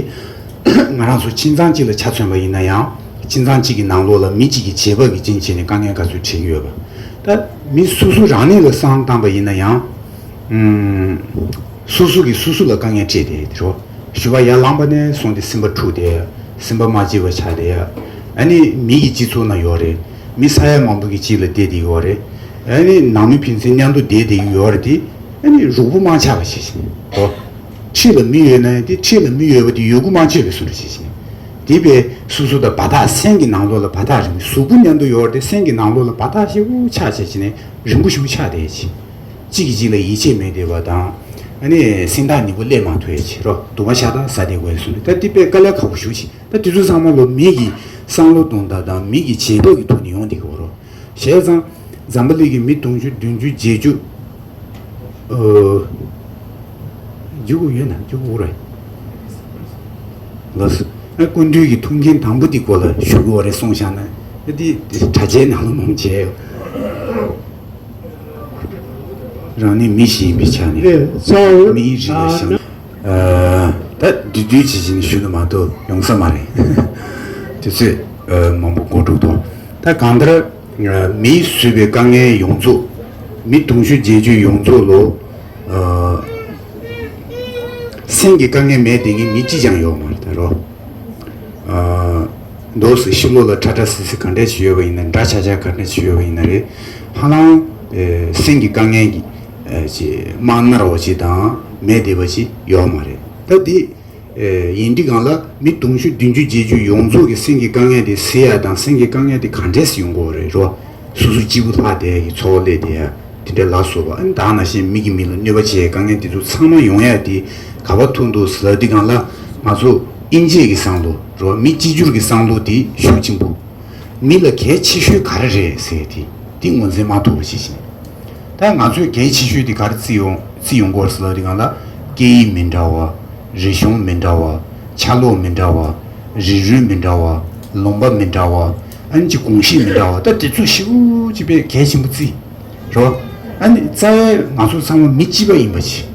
ང་རང་ཚོ་ཁྱིམ་ཚང་གཅིག་ལ་ཆ་མཚོན་པ་ཡིན་ན་ཡང་། ཁྱིམ་ཚང་གཅིག་གི་ནང་ལོགས་ལ་མི་གཅིག་གི་བྱེད་པ་གི་རྐྱེན་བྱས་ནས་དཀའ་ངལ་ག་ཚོད་འཕྲད་ཀྱི་ཡོད་པ། ད་མི་སོ་སོ་རང་ཉིད་ལ་བསམ་བློ་བཏང་པ་ཡིན་ན་ཡང་། ཨུམ། སོ་སོ་གིས་སོ་སོ་ལ་དཀའ་ངལ་སྤྲད་དེ་དེ་རོ། ཞུ་བ་ཡར་ལངས་པ་ནས་བཟུང་སྟེ་སེམས་པ་འཁྲུགས་བསྡད་ཡ། སེམས་པ་མ་སྐྱིད་པ་ཆགས་བསྡད་ཡ། ཨ་ནི་མི་གི་སྤྱི་ཚོགས་ནང་ཡོད་རེད། མི་ས་ཡ་མང་པོ་གི་རྗེས་ལ་བསྡད་བསྡད་ཡོད་རེད། ཨ་ནི་ནང་མི་ཕན་ཚུན་མཉམ་དུ་བསྡད་བསྡད་ཡོད་རེད་དེ། ཨ་ནི་རུས་པ་མ་ཆགས་པ་ཞིག་བྱས་ནས་རོ། འཁྲིས་ལ་མི་ཡོད་ན་ཡང་དེ་འཁྲིས་ལ་མི་ཡོད་པ་དེ་ཡོད་དགུ་མ་ཆོད་པའི་བཟོ་འདྲ་ཞིག་བྱས་ནས། དེ་བས་སོ་སོ་དང་བར་ཐག་སེམས་ཀྱི་ནང་ལོགས་ལ་བར་ཐག་རིང་མོ། གཟུགས་པོ་མཉམ་དུ་ཡོད་རེད་དེ། སེམས་ཀྱི་ནང་ལོགས་ལ་བར་ཐག་ཞེ་པོ་ཆགས་བྱས་བྱས་ནས་རིང་པོ་ཞེ་པོ་ཆགས་བསྡད་ཡ་ཅིག་གཅིག་གིས་གཅིག་ལ་ཡིད་ཆེས་མེད་བསྡད་པ་དང་། ཨ་ནི་སེམས་ཐག་ཉེ་པོ་སླེབས་མ་ཐུབ་ཡ་ཅིག་རོ། སྡུག་མ་ཤ་སྟག་ཟ་བསྡད་དགོས་ཡ་བཟོ་འདྲ། ད་དེ་དཔེ་དཀའ་ལས་ཁག་པོ་ཞེ་པོ་ཅིག་ད་དེ་ཚོ་ཚང་མ་ལོ་མི་གི་བསམ་བློ་གཏོང་སྟངས་དང་མི་གི་བྱེད་སྟངས་ཀྱི་ཐོག་ནས་ཡོང་བསྡད་ཀྱི་ཡོད་རེད། བྱས་ཙང་འཛམ་བུ་གླིང་གི་མི་དུང་ཕྱུར་བདུན་ཅུ་བརྒྱད་ཅུ། ཨོ། འཇུག་གི་ཡོད་ན་འཇུག་གི་རེད། ལགས་སོ། ཨ། སྐུ་མདུན་གྱི་ཐུགས་འགན་དང་པོ་དེ་སྐོར་ལ་ཞུ་དགོས་པ་རེད་གསུངས་བཞག་ན། ཨ། དེ་དེ་གྲྭ་ཆས་ནང་ལ་མང་ཆེ་ཡོད། རང་ཉིད་མི་ཞིག་ཡིན་པའི་ཆ་ནས། ཨེ། གཙོ་བོ་མིའི་རིགས་ལ་བཞག་ན། ཨ། ད་བསྡུས་བསྡུས་བྱས་བྱས་ཞུ་ན་མ་གཏོགས་ཡོང་ས་མ་རེད། དུས་ཚོད། ཨ། མང་པོ་འགོར་འགྲོ་གི་འདུག་ད་གང་ལྟར། ཨ། མིས་བཟོས་པའི་དཀའ་ངལ་ཡོངས་རྫོགས། མི་དུང་ཕྱུར་བརྒྱད་ཅུ་ཡོངས་རྫོགས་ལོ། ཨ། སེམས་ཀྱི་དཀའ་ངལ་མེད་བསྡད་མཁན་མི་གཅིག་ཀྱང་ཡོད་མ་རེད་ད་རོ། ཨ། འདུག་སེ་ཕྱི་ལོགས་ལ་ཁྲ་ཁྲ་སིལ་སིལ་ག་འདྲ་ཞིག་ཡོད་པ་ཡིན་ན། འདྲ་ཆགས་ཆགས་ག་འདྲ་ཞིག་ཡོད་པ་ཡིན་ན་རེད། ཧ་ལམ། ཨེ། སེམས་ཀྱི་དཀའ་ངལ་གྱི། ཨེ། ཅིག་དམག་ནར་བ་ཅིག་དང་མེད་བསྡད་པ་ཅིག་ཡོད་མ་རེད། ད་འདི། ཨེ། ཡིན་དུས་སྒང་ལ་མི་དུང་ཕྱུར་བདུན་ཅུ་བརྒྱད་ཅུ་ཡོངས་རྫོགས་ཀྱི་སེམས་ཀྱི་དཀའ་ངལ་དེ་སེལ་ཡ་དང་། སེམས་ཀྱི་དཀའ་ངལ་དེ་ག་འདྲས་སེ་ཡོང་གི་ཡོད་རེད་རོ། སོ་སོ་སྐྱིད་པོ་ལྷག་བསྡད་ཡ་གི་འཚོ་བ་སླེབས་བསྡད་ཡ། དེ་འདྲ་ལ་སོགས་པ། ཨ་ནི་ད་ག་ནང་བཞིན་མི་གིས་མི་ལ་གནོད་པ་བྱེད་ཡའི་དཀའ་ངལ་དེ་ཚོ་ཚང་མ་ཡོང་ཡ་དེ་ག་པར་ཐུག་འདུག་ཟེར་ལབ་དུས་སྒང་ལ། ང་ཚོ་དབྱིན་ཇིའི་གི་བསམ་བློ་རོ། མི་གཅིག་གྱུར་གྱི་བསམ་བློ་དེ་ཤུགས་ཆེན་པོ། མི་ལ་གལ་ཆེ་ཤོས་ག་རེ་རེད་ཟེར་དེ། དེ་ངོས་འཛིན་མ་ཐུབ་པ་ཞིག་བྱས། ད་ང་ཚོས་གལ་ཆེ་ཤོས་དེ་ག་རེ་བརྩི་ཡོང་བརྩི་ཡོང་གི་ཡོད་རེད་ཟེར་ལབ་དུས་སྒང་ལ། སྐད་ཡིག་མི་འདྲ་བ། རིག་གཞུང་མི་འདྲ་བ། ཆ་ལོག་མི་འདྲ་བ། རིགས་རུས་མི་འདྲ་བ། ལུང་པ་མི་འདྲ་བ། ཨ་ནི་ཅིག་གོམས་གཤིས་མི་འདྲ་བ། ད་དེ་ཚོ་ཞེ་པོ་ཅིག་དཔེ་གལ་ཆེན་པོ་བརྩི། རོ། ཨ་ནི་རྩ་བའི་ང་ཚོ་ཚང་མ་མི་གཅིག་པ་ཡིན་པ་ཅིག་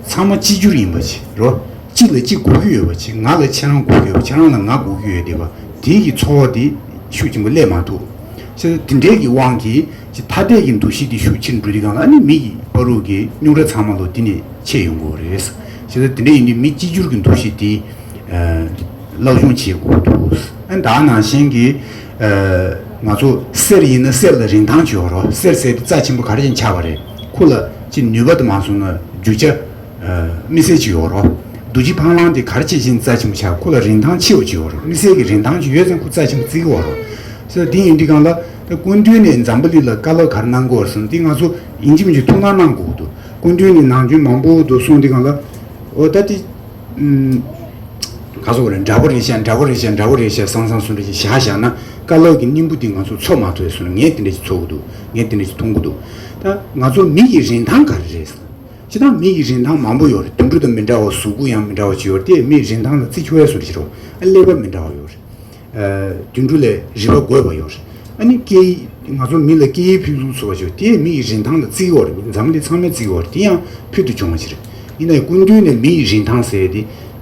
ཚང་མ་གཅིག་གྱུར་ཡིན་པ་ཅིག་རོ། གཅིག་ལ་གཅིག་དགོས་ཀྱི་ཡོད་པ་ཅིག་ང་ལ་ཁྱེད་རང་དགོས་ཀྱི་ཡོད་པ། ཁྱེད་རང་ལ་ང་དགོས་ཀྱི་ཡོད་བསྡད་པ། དེ་གི་ཚོར་བ་དེ་ཤུགས་ཆེན་པོ་སླེབས་མ་ཐུབ། བྱས་ཙང་དེ་འདྲའི་གི་དབང་གིས་ཅིག་ཐ་དད་ཀྱི་འདུ་ཤེས་དེ་ཤུགས་ཆེར་འགྲོ་དུས་སྒང་ལ། ཨ་ནི་མི་གི་བར་དུ་གི་རྙོག་དྲ་ཚང་མ་ལོ་དེ་ནས་ཆད་ཡོང་གི་ཡོད་རེད། བྱས་ཙང་དེ་འདྲ་ཡིན་དུས་མི་གཅིག་གྱུར་གྱི་འདུ་ཤེས་དེ། ཨ། སློབ་སྦྱོང་བྱེད་དགོས་འདུག་ཨ་ནི་ད་ག་ནང་བཞིན་གྱི། ཨ། ང་ཚོ་གསེར་ཡིན་ན་གསེར་ལ་རིན་ཐང་ཅིག་ཡོད་རེད། གསེར་ཟེར་དེ་རྩ་ཆེན་པོ་ག་རེ་བྱས་ནས་ཆགས་པ་རེད། ཁོ་ལ་ཅིག་ནུས་པ་དེ་མ་སོང་ན་རྒྱུ་ཆ། ཨ། དམིགས་བསལ་ཅིག་ཡོད་རེད། རྡོ་རྗེ་འཕང་ལམ་དེ་ག་རེ་བྱས་བྱས་ནས་རྩ་ཆེན་པོ་ཆགས། ཁོ་ལ་རིན་ཐང་ཆེ་བ་ཅིག་ཡོད་རེད། དམིགས་བསལ་གྱི་རིན་ཐང་ཅིག་ཡོད་ཙང་ཁོ་རྩ་ཆེན་པོ་བརྩི་གི་ཡོད་རེད། བྱས་ཙང་དེ་ཡིན་དུས་སྒང་ལ། སྐུ་མདུན་ནས་འཛམ་བུ་གླིང་ལ་བཀའ་སློབ་ག་རེ་གནང་དགོས་ཟེར་ན་དེ་ང་ཚོ་ཡིན་གཅིག་མིན་གཅིག་ཐུགས་སྣང་གནང་དགོས་ཀྱི་འདུག་སྐུ་མདུན་ནས་ནམ་རྒྱུན་མང་པོ་འདུག་གསུངས་དེ་གང་ལ། འོ་ད་དེ། ཨུམ། ག་སོག་རེད། འདྲ་པོ་རེད་ཤག་འདྲ་པོ་རེད་ཤག་འདྲ་པོ་རེད་ཤག་སང་སང་སུ་འདྲ་ཞིག་བཞག་བཞག་ན་བཀའ་སློབ་ཀྱི་སྙིང་པོ་དེ་ང་ཚོ་ཚོར་མ་ཐུབ་ཟེར་ན་ངས་དེ་འདྲ་ཞིག་ཚོར་གི་འདུག་ངས་དེ་འདྲ་ཞིག་མཐོང་གི་འདུག་ད་ང་ཚོ་མི་ཡི་རིན་ཐང་ག་རེ་རེད་ཟེར། སྤྱིར་བཏང་མི་ཡི་རིན་ཐང་མང་པོ་ཡོད་རེད། དུད་འགྲོ་དང་མི་འདྲ་བ། གཟུགས་པོ་ཡང་མི་འདྲ་བ་ཅིག་ཡོད་རེད། དེ་མི་ཡི་རིན་ཐང་ལ་བརྩི་ཆོག་ཡ་བཟོ་འདྲ་ཞིག་རེད། ཨ་ཀླད་པ་མི་འདྲ་བ་ཡོད་རེད། ཨ་དུད་འགྲོ་ལས་རིག་པ་རྒོད་པ་ཡོད་རེད། ཨ་ནི་སྐད་ཡིག་ང་ཚོ་མི་ལ་སྐད་ཡིག་ཕུན་སུམ་ཚོགས་པ་ཅིག་ཡོད། དེ་མི་ཡི་རིན་ཐང་ལ་བརྩི་གི་ཡོད་རེད། འཛམ་གླིང་ཚང་མས་བརྩི་གི་ཡོད་རེད། དེ་ཡང་ཕུལ་དུ་བྱུང་བ་ཞིག་རེད། ཡིན་ནའི་སྐུ་མདུན་ནས་མི་ཡི་རིན་ཐང་ཟེར་ཡ་དེ་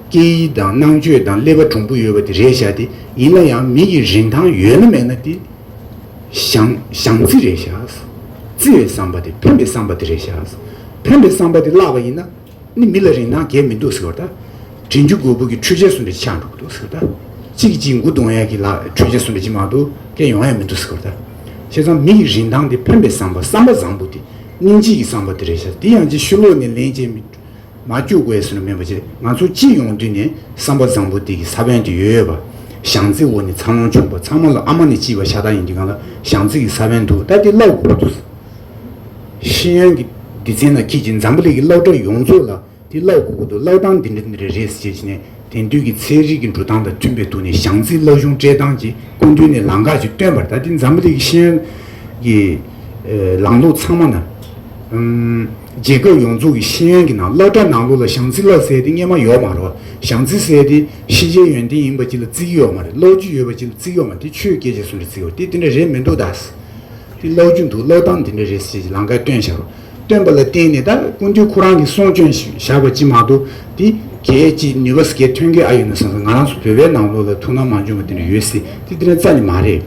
སྐད་ཡིག་དང་རྣམ་དཔྱོད་དང་ཀླད་པ་གྲུང་པོ་ཡོད་པ་དེ་རེད་ཤག་དེ་ཡིན་ན་ཡང་མི་ཡི་རིན་ཐང་ཡོད་ན་མེད་ན་དེ་བྱམས་བྱམས་བརྩེ་རེད་ཤག་བརྩེ་བའི་བསམ་པ་དེ། ཕན་པའི་བསམ་པ་དེ་རེད་ཤག་ཕན་པའི་བསམ་པ་དེ་བརླག་པ་ཡིན་ན་ནི་མི་ལ་རིན་ཐང་གང་ཡང་མི་འདུག་ཟེར་བ་ད། དྲིན་ཅན་རྒོད་པོ་གི་འཕྲུལ་ཆས་བཟོ་འདྲ་ཆགས་འགྲོ་གི་འདུག་ཟེར་བ་ད། གཅིག་གིས་གཅིག་མགོ་རྡུང་ཡ་གི་ལ་འཕྲུལ་ཆས་བཟོ་འདྲ་ཅིག་མ་གཏོགས་གང་ཡང་ཡོང་ཡ་མི་འདུག་ཟེར་བ་ད། བྱས་ཙང་མི་ཡི་རིན་ཐང་དེ་ཕན་པའི་བསམ་པ། བསམ་པ་བཟང་པོ་དེ། སྙིང་རྗེ་གི་བསམ་པ་དེ་རེད་ཤག་དེ་ཡང་ཅིག་ཕྱི་ལོགས་ནས་ལན་བྱས་མི། མ་བཅུག་དགོས་ཟེར་ནས་མེད་པ་བྱས། ང་ཚོ་སྤྱི་ཡོངས་འདི་ནས་བསམ་པ་བཟང་པོ་འདི་གི་ས་བོན་དེ་ཡོད་ཡོད་པ། བྱམས་བརྩེ་འོག་ནས་འཚར་ལོངས་བྱུང་བ། ཚང་མ་ལ་ཨ་མ་ནས་སྐྱེས་པ་ཤ་སྟག་ཡིན་དུས་གང་ལ་བྱམས་བརྩེ་གི་ས་བོན་འདུག་ད་དེ་བརླག་དགོས་འདུག་ཤེས་ཡོན་གྱི་སྡེ་ཚན་ནང་འཁྱེར་གྱི་འཛམ་བུ་གླིང་གི་སློབ་གྲྭ་ཡོངས་རྫོགས་ལ་དེ་བརླག་དགོས་ཀྱི་འདུག་བརླག་སྟངས་འདི་འདྲ་འདི་འདྲ་རེད་ཟེར་བྱས་ནས་དེང་དུས་ཀྱི་ཚན་རིག་གི་འགྲོ་སྟངས་དང་མཐུན་པའི་ཐོག་ནས་བྱམས་བརྩེའི་སློབ་སྦྱོང་སྤྲད་སྟངས་ཀྱི་སྐུ་མདུན་ནས་ལམ་ཁ་ཅིག་སྟོན་པ་རེད། ད་དེ་འཛམ་བུ་གླིང་གི་ཤེས་ཡོན་གྱི་ལམ་ལུགས་ཚང་མ་ན། ཨུམ། རྒྱལ་ཁབ་ཡོངས་རྫོགས་ཀྱི་ཤེས་ཡོན་གྱི་ནང་སློབ་གྲྭ་ནང་ལོགས་ལ་བྱམས་བརྩེ་བསླབ་ཟེར་དེ་སྔོན་མ་ཡོད་མ་རེད། བྱམས་བརྩེ་ཟེར་དེ་ཤེས་བྱའི་ཡོན་ཏན་ཡིན་པ་ཅིག་ལ་བརྩི་གི་ཡོད་མ་རེད། ལོ་རྒྱུས་ཡོད་པ་ཅིག་ལ་བརྩི་གི་ཡོད་མ་རེད། དེ་ཆོས་སྐད་ཆ་སུ་འདྲ་བརྩི་གི་ཡོད། དེ་དེ་འདྲ་རེད་མི་འདུག་ད། དེ་བསླབ་རྒྱུ་འདུག་བསླབ་སྟངས་དེ་འདྲ་རེད་ཟེར་གྱི་ལམ་ཁ་སྟོན་བཞག་རོགས། སྟོན་པ་ལ་བརྟེན་ནས་ད་སྐུ་མདུན་ཁོ་རང་གིས་གསུང་སྐྱོན་ཞིག་བཞག་པ་ཅིག་མ་གཏོགས་དེ་གལ་ཅིག་ནུས་པ་ཟེར་མཁན་ཐོན་གྱི་ཨ་ཡོད་ན་བསམ་སོང་། ང་རང་ཚོ་བོད་པའི་ནང་ལོགས་ལ་ཐུགས་སྣང་མ་བྱུང་བ་དེ་འདྲ་ཡོད་སྲིད། དེ་དེ་འདྲ་རྩ་ནས་མ་རེད།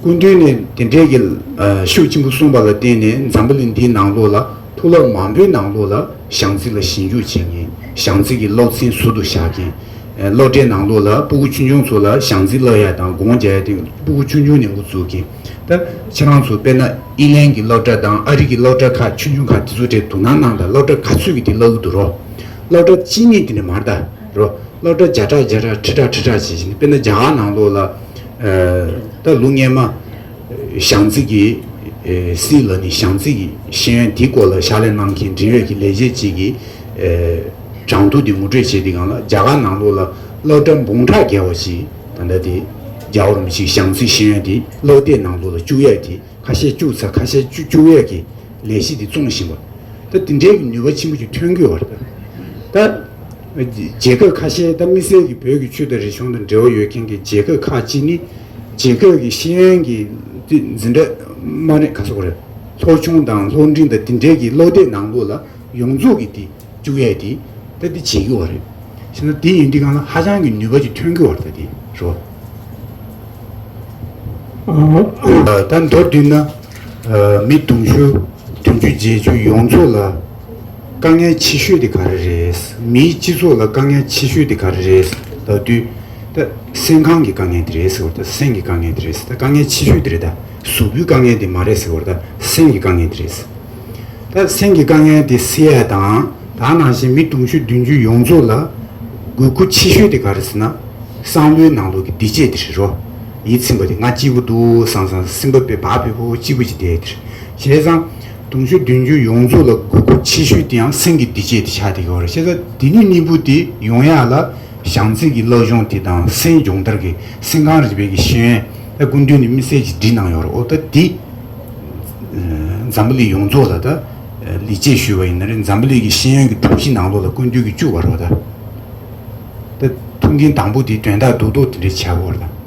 སྐུ་མདུན་ནས་དེ་འདྲའི་གི་ཨ་ཤུགས་ཆེན་པོ་གསུངས་པ་ལ་བརྟེན་ནས་འཛམ་བུ་གླིང་འདིའི་ནང་ལོགས་ལ་མཐོ་སློབ་མང་པོའི་ནང་ལོགས་ལ་བྱམས་བརྩེ་ལ་ཞིབ་འཇུག་བྱེད་མཁན། བྱམས་བརྩེ་གི་སློབ་ཚན་ཟུར་དུ་བཞག་མཁན། ཨ་སློབ་གྲྭའི་ནང་ལོགས་ལ་སྤུ་གུ་ཆུང་ཆུང་ཚོ་ལ་བྱམས་བརྩེ་བསླབ་ཡ་དང་སྒོམ་རྒྱག་ཡ་དེ་སྤུ་གུ་ཆུང་ཆུང་ནས་འགོ་བཙུགས་མཁན། ད་ཁྱེད་རང་ཚོ་དཔེར་ན་ཨི་ལན་གྱི་སློབ་གྲྭ་དང་ཨ་རི་གི་སློབ་གྲྭ་ཁག་ཆུང་ཆུང་ཁག་དེ་ཚོ་དེར་དོ་སྣང་གནང་དང་། སློབ་གྲྭ་ག་ཚོད་ཀྱི་དེ་བསླབ་ཀྱི་འདུག་རོ། སློབ་གྲྭ་གཅིག་གཉིས་དེ་འདྲ་མ་རེད་ད་རོ། སློབ་གྲྭ་བརྒྱ་ཕྲག་བརྒྱ་ཕྲག་ཁྲི་ཕྲག་ཁྲི་ཕྲག་བྱས་བྱས་ནས། དཔེར་ན་རྒྱ་གར་ནང་ལོགས་ལ་ཨ་ད་ལོ་སྔོན་མ་བྱམས་བརྩེ་གི་ཨ་སྲིད་ལ་ནི་བྱམས་བརྩེ་གི་ཤེས་ཡོན་དེའི་སྐོར་ལ་ཕྱག་ལས་གནང་མཁན་འབྲེལ་ཡོད་ཀྱི་ལས་བྱེད་ཅིག་གིས་ཨ་གྲངས་ཐོ་དེ་ངོ་སྤྲོད་བྱས་དེ་སྒང་ལ་རྒྱ་གར་ནང་ལོགས་ལ་སློབ་གྲྭ་འབུམ་ཕྲག་བརྒལ་བ་ཞིག་ད་ལྟ་དེ་རྒྱལ་བ་རིན་པོ་ཆེའི་བྱམས་བརྩེའི་ཤེས་ཡོན་དེ་སློབ་དེབ་ནང་ལོགས་ལ་བཅུག་ཡས་དེ། ཁ་ཤས་བཅུག་ཚར། ཁ་ཤས་བཅུག་བཅུག་ཡས་ཀྱི་ལས་གཞི་དེ་བཙོང་བཞིན་པ། ད་དེ་འདྲའི་གི་ནུས་པ་ཆེན་པོ་ཅིག་ཐོན་གྱི་ཡོད་རེད། ད་རྒྱལ་ཁབ་ཁ་ཤས། ད་དམིགས་བསལ་གྱི་བོད་ཀྱི་ཆོས་དང་རིག་གཞུང་དང་འབྲེལ་བ་ཡོད་མཁན་གྱི་རྒྱལ་ཁབ་ཁག་ཅིག་ནི་རྒྱལ་ཁབ་ཀྱི་ཤེས་ཡོན་གྱི་དེ་འཛིན་གྲྭ་མ་རེད། ག་སོག་རེད། སློབ་ཆུང་དང་སློབ་འབྲིང་དང་དེ་འདྲའི་གི་སློབ་དེབ་ནང་ལོགས་ལ་ཡོངས་རྫོགས་ཀྱི་དེ་བཅུག་ཡས་དེ་ད་དེ་བྱེད་ཀྱི་ཡོད་རེད། བྱས་ན་དེ་ཡིན་དུས་སྒང་ལ་ཧ་ཅང་གི་ནུས་པ་ཅིག་ཐོན་གྱི་ཡོད་རེད། ད་དེ་རོ། ད་མདོར་བསྡུས་ན། མི་དུང་ཕྱུར་བདུན་ཅུ་བརྒྱད་ཅུ་ཡོངས་རྫོགས་ལ་དཀའ་ངལ་ཆེ་ཤོས་དེ་ག་རེ་རེད། མིའི་སྤྱི་ཚོགས་ལ་དཀའ་ངལ་ཆེ་ཤོས་དེ་ག་རེ་རེད་ལབ་དུས། ད་སེམས་ཁམས་ཀྱི་དཀའ་ངལ་དེ་རེད་ཟེར་བ། ད་སེམས་ཀྱི་དཀའ་ངལ་དེ་རེད་ཟེར། ད་དཀའ་ངལ་ཆེ་ཤོས་དེ་རེད། ད་གཟུགས་པོའི་དཀའ་ངལ་དེ་མ་རེད་ཟེར་བ། ད་སེམས་ཀྱི་དཀའ་ངལ་དེ་རེད་ཟེར། ད་སེམས་ཀྱི་དཀའ་ངལ་དེ་སེལ་ཡ་དང་། ད་ནང་བཞིན་མི་དུང་ཕྱུར་བདུན་ཅུ་ཡོངས་རྫོགས་ལ་དགོས་མཁོ་ཆེ་ཤོས་དེ་ག་རེ་ཟེར་ན། བསམ་བློའི་ནང་ལོགས་ཀྱི་སྡིག་སྤྱོད་དེ་རེད་རོ། ཡིད་ཚིམ་པ་དེ། ང་སྐྱིད་པོ་འདུག་བསམ་བསམ། སེམས་པ་དཔེ་བག་ཕེབས་པོ་སྐྱིད་པོ་ཅིག་བསྡད་དེ་རེད། བྱས་ཙང་དུང་ཕྱུར་བདུན་ཅུ་ཡོངས་རྫོགས་ལ་དགོས་མཁོ་ཆེ་ཤོས་དེ་ཡང་སེམས་ཀྱི་སྡིག་སྤྱོད་དེ་ཆགས་བསྡད་ཀྱི་ཡོད་རེད། བྱས་ཙང་དེ་ནི་གཉིས་པོ་དེ་ཡོང་ཡ་ལ། བྱམས་བརྩེ་གི་སློབ་སྦྱོང་དེ་དང་སེམས་སྦྱོང་བརྡར་གྱི་སེམས་ཁམས་རིག་པའི་གི་ཤེས་ཡོན། ད་སྐུ་མདུན་ནས་དམིགས་བསལ་གྱིས་བྲིས་གནང་ཡོད་རེད། འོ་ད་འདི་འཛམ་བུ་གླིང་ཡོངས་རྫོགས་ལ་ད་ལེགས་སྐྱེས་ཞུས་པ་ཡིན་ན་རེད། འཛམ་བུ་གླིང་གི་ཤེས་ཡོན་གྱི་སྒྲོམ་གཞི་ནང་ལོགས་ལ་སྐུ་མདུན་གྱིས་བཅུག་པ་རེད་པ། ད་ད་ཐུགས་འགན་དང་པོ་དེ་དོན་དག་རྡོག་རྡོག་དེ་འདྲའི་ཆགས་ཡོད་རེད། ད་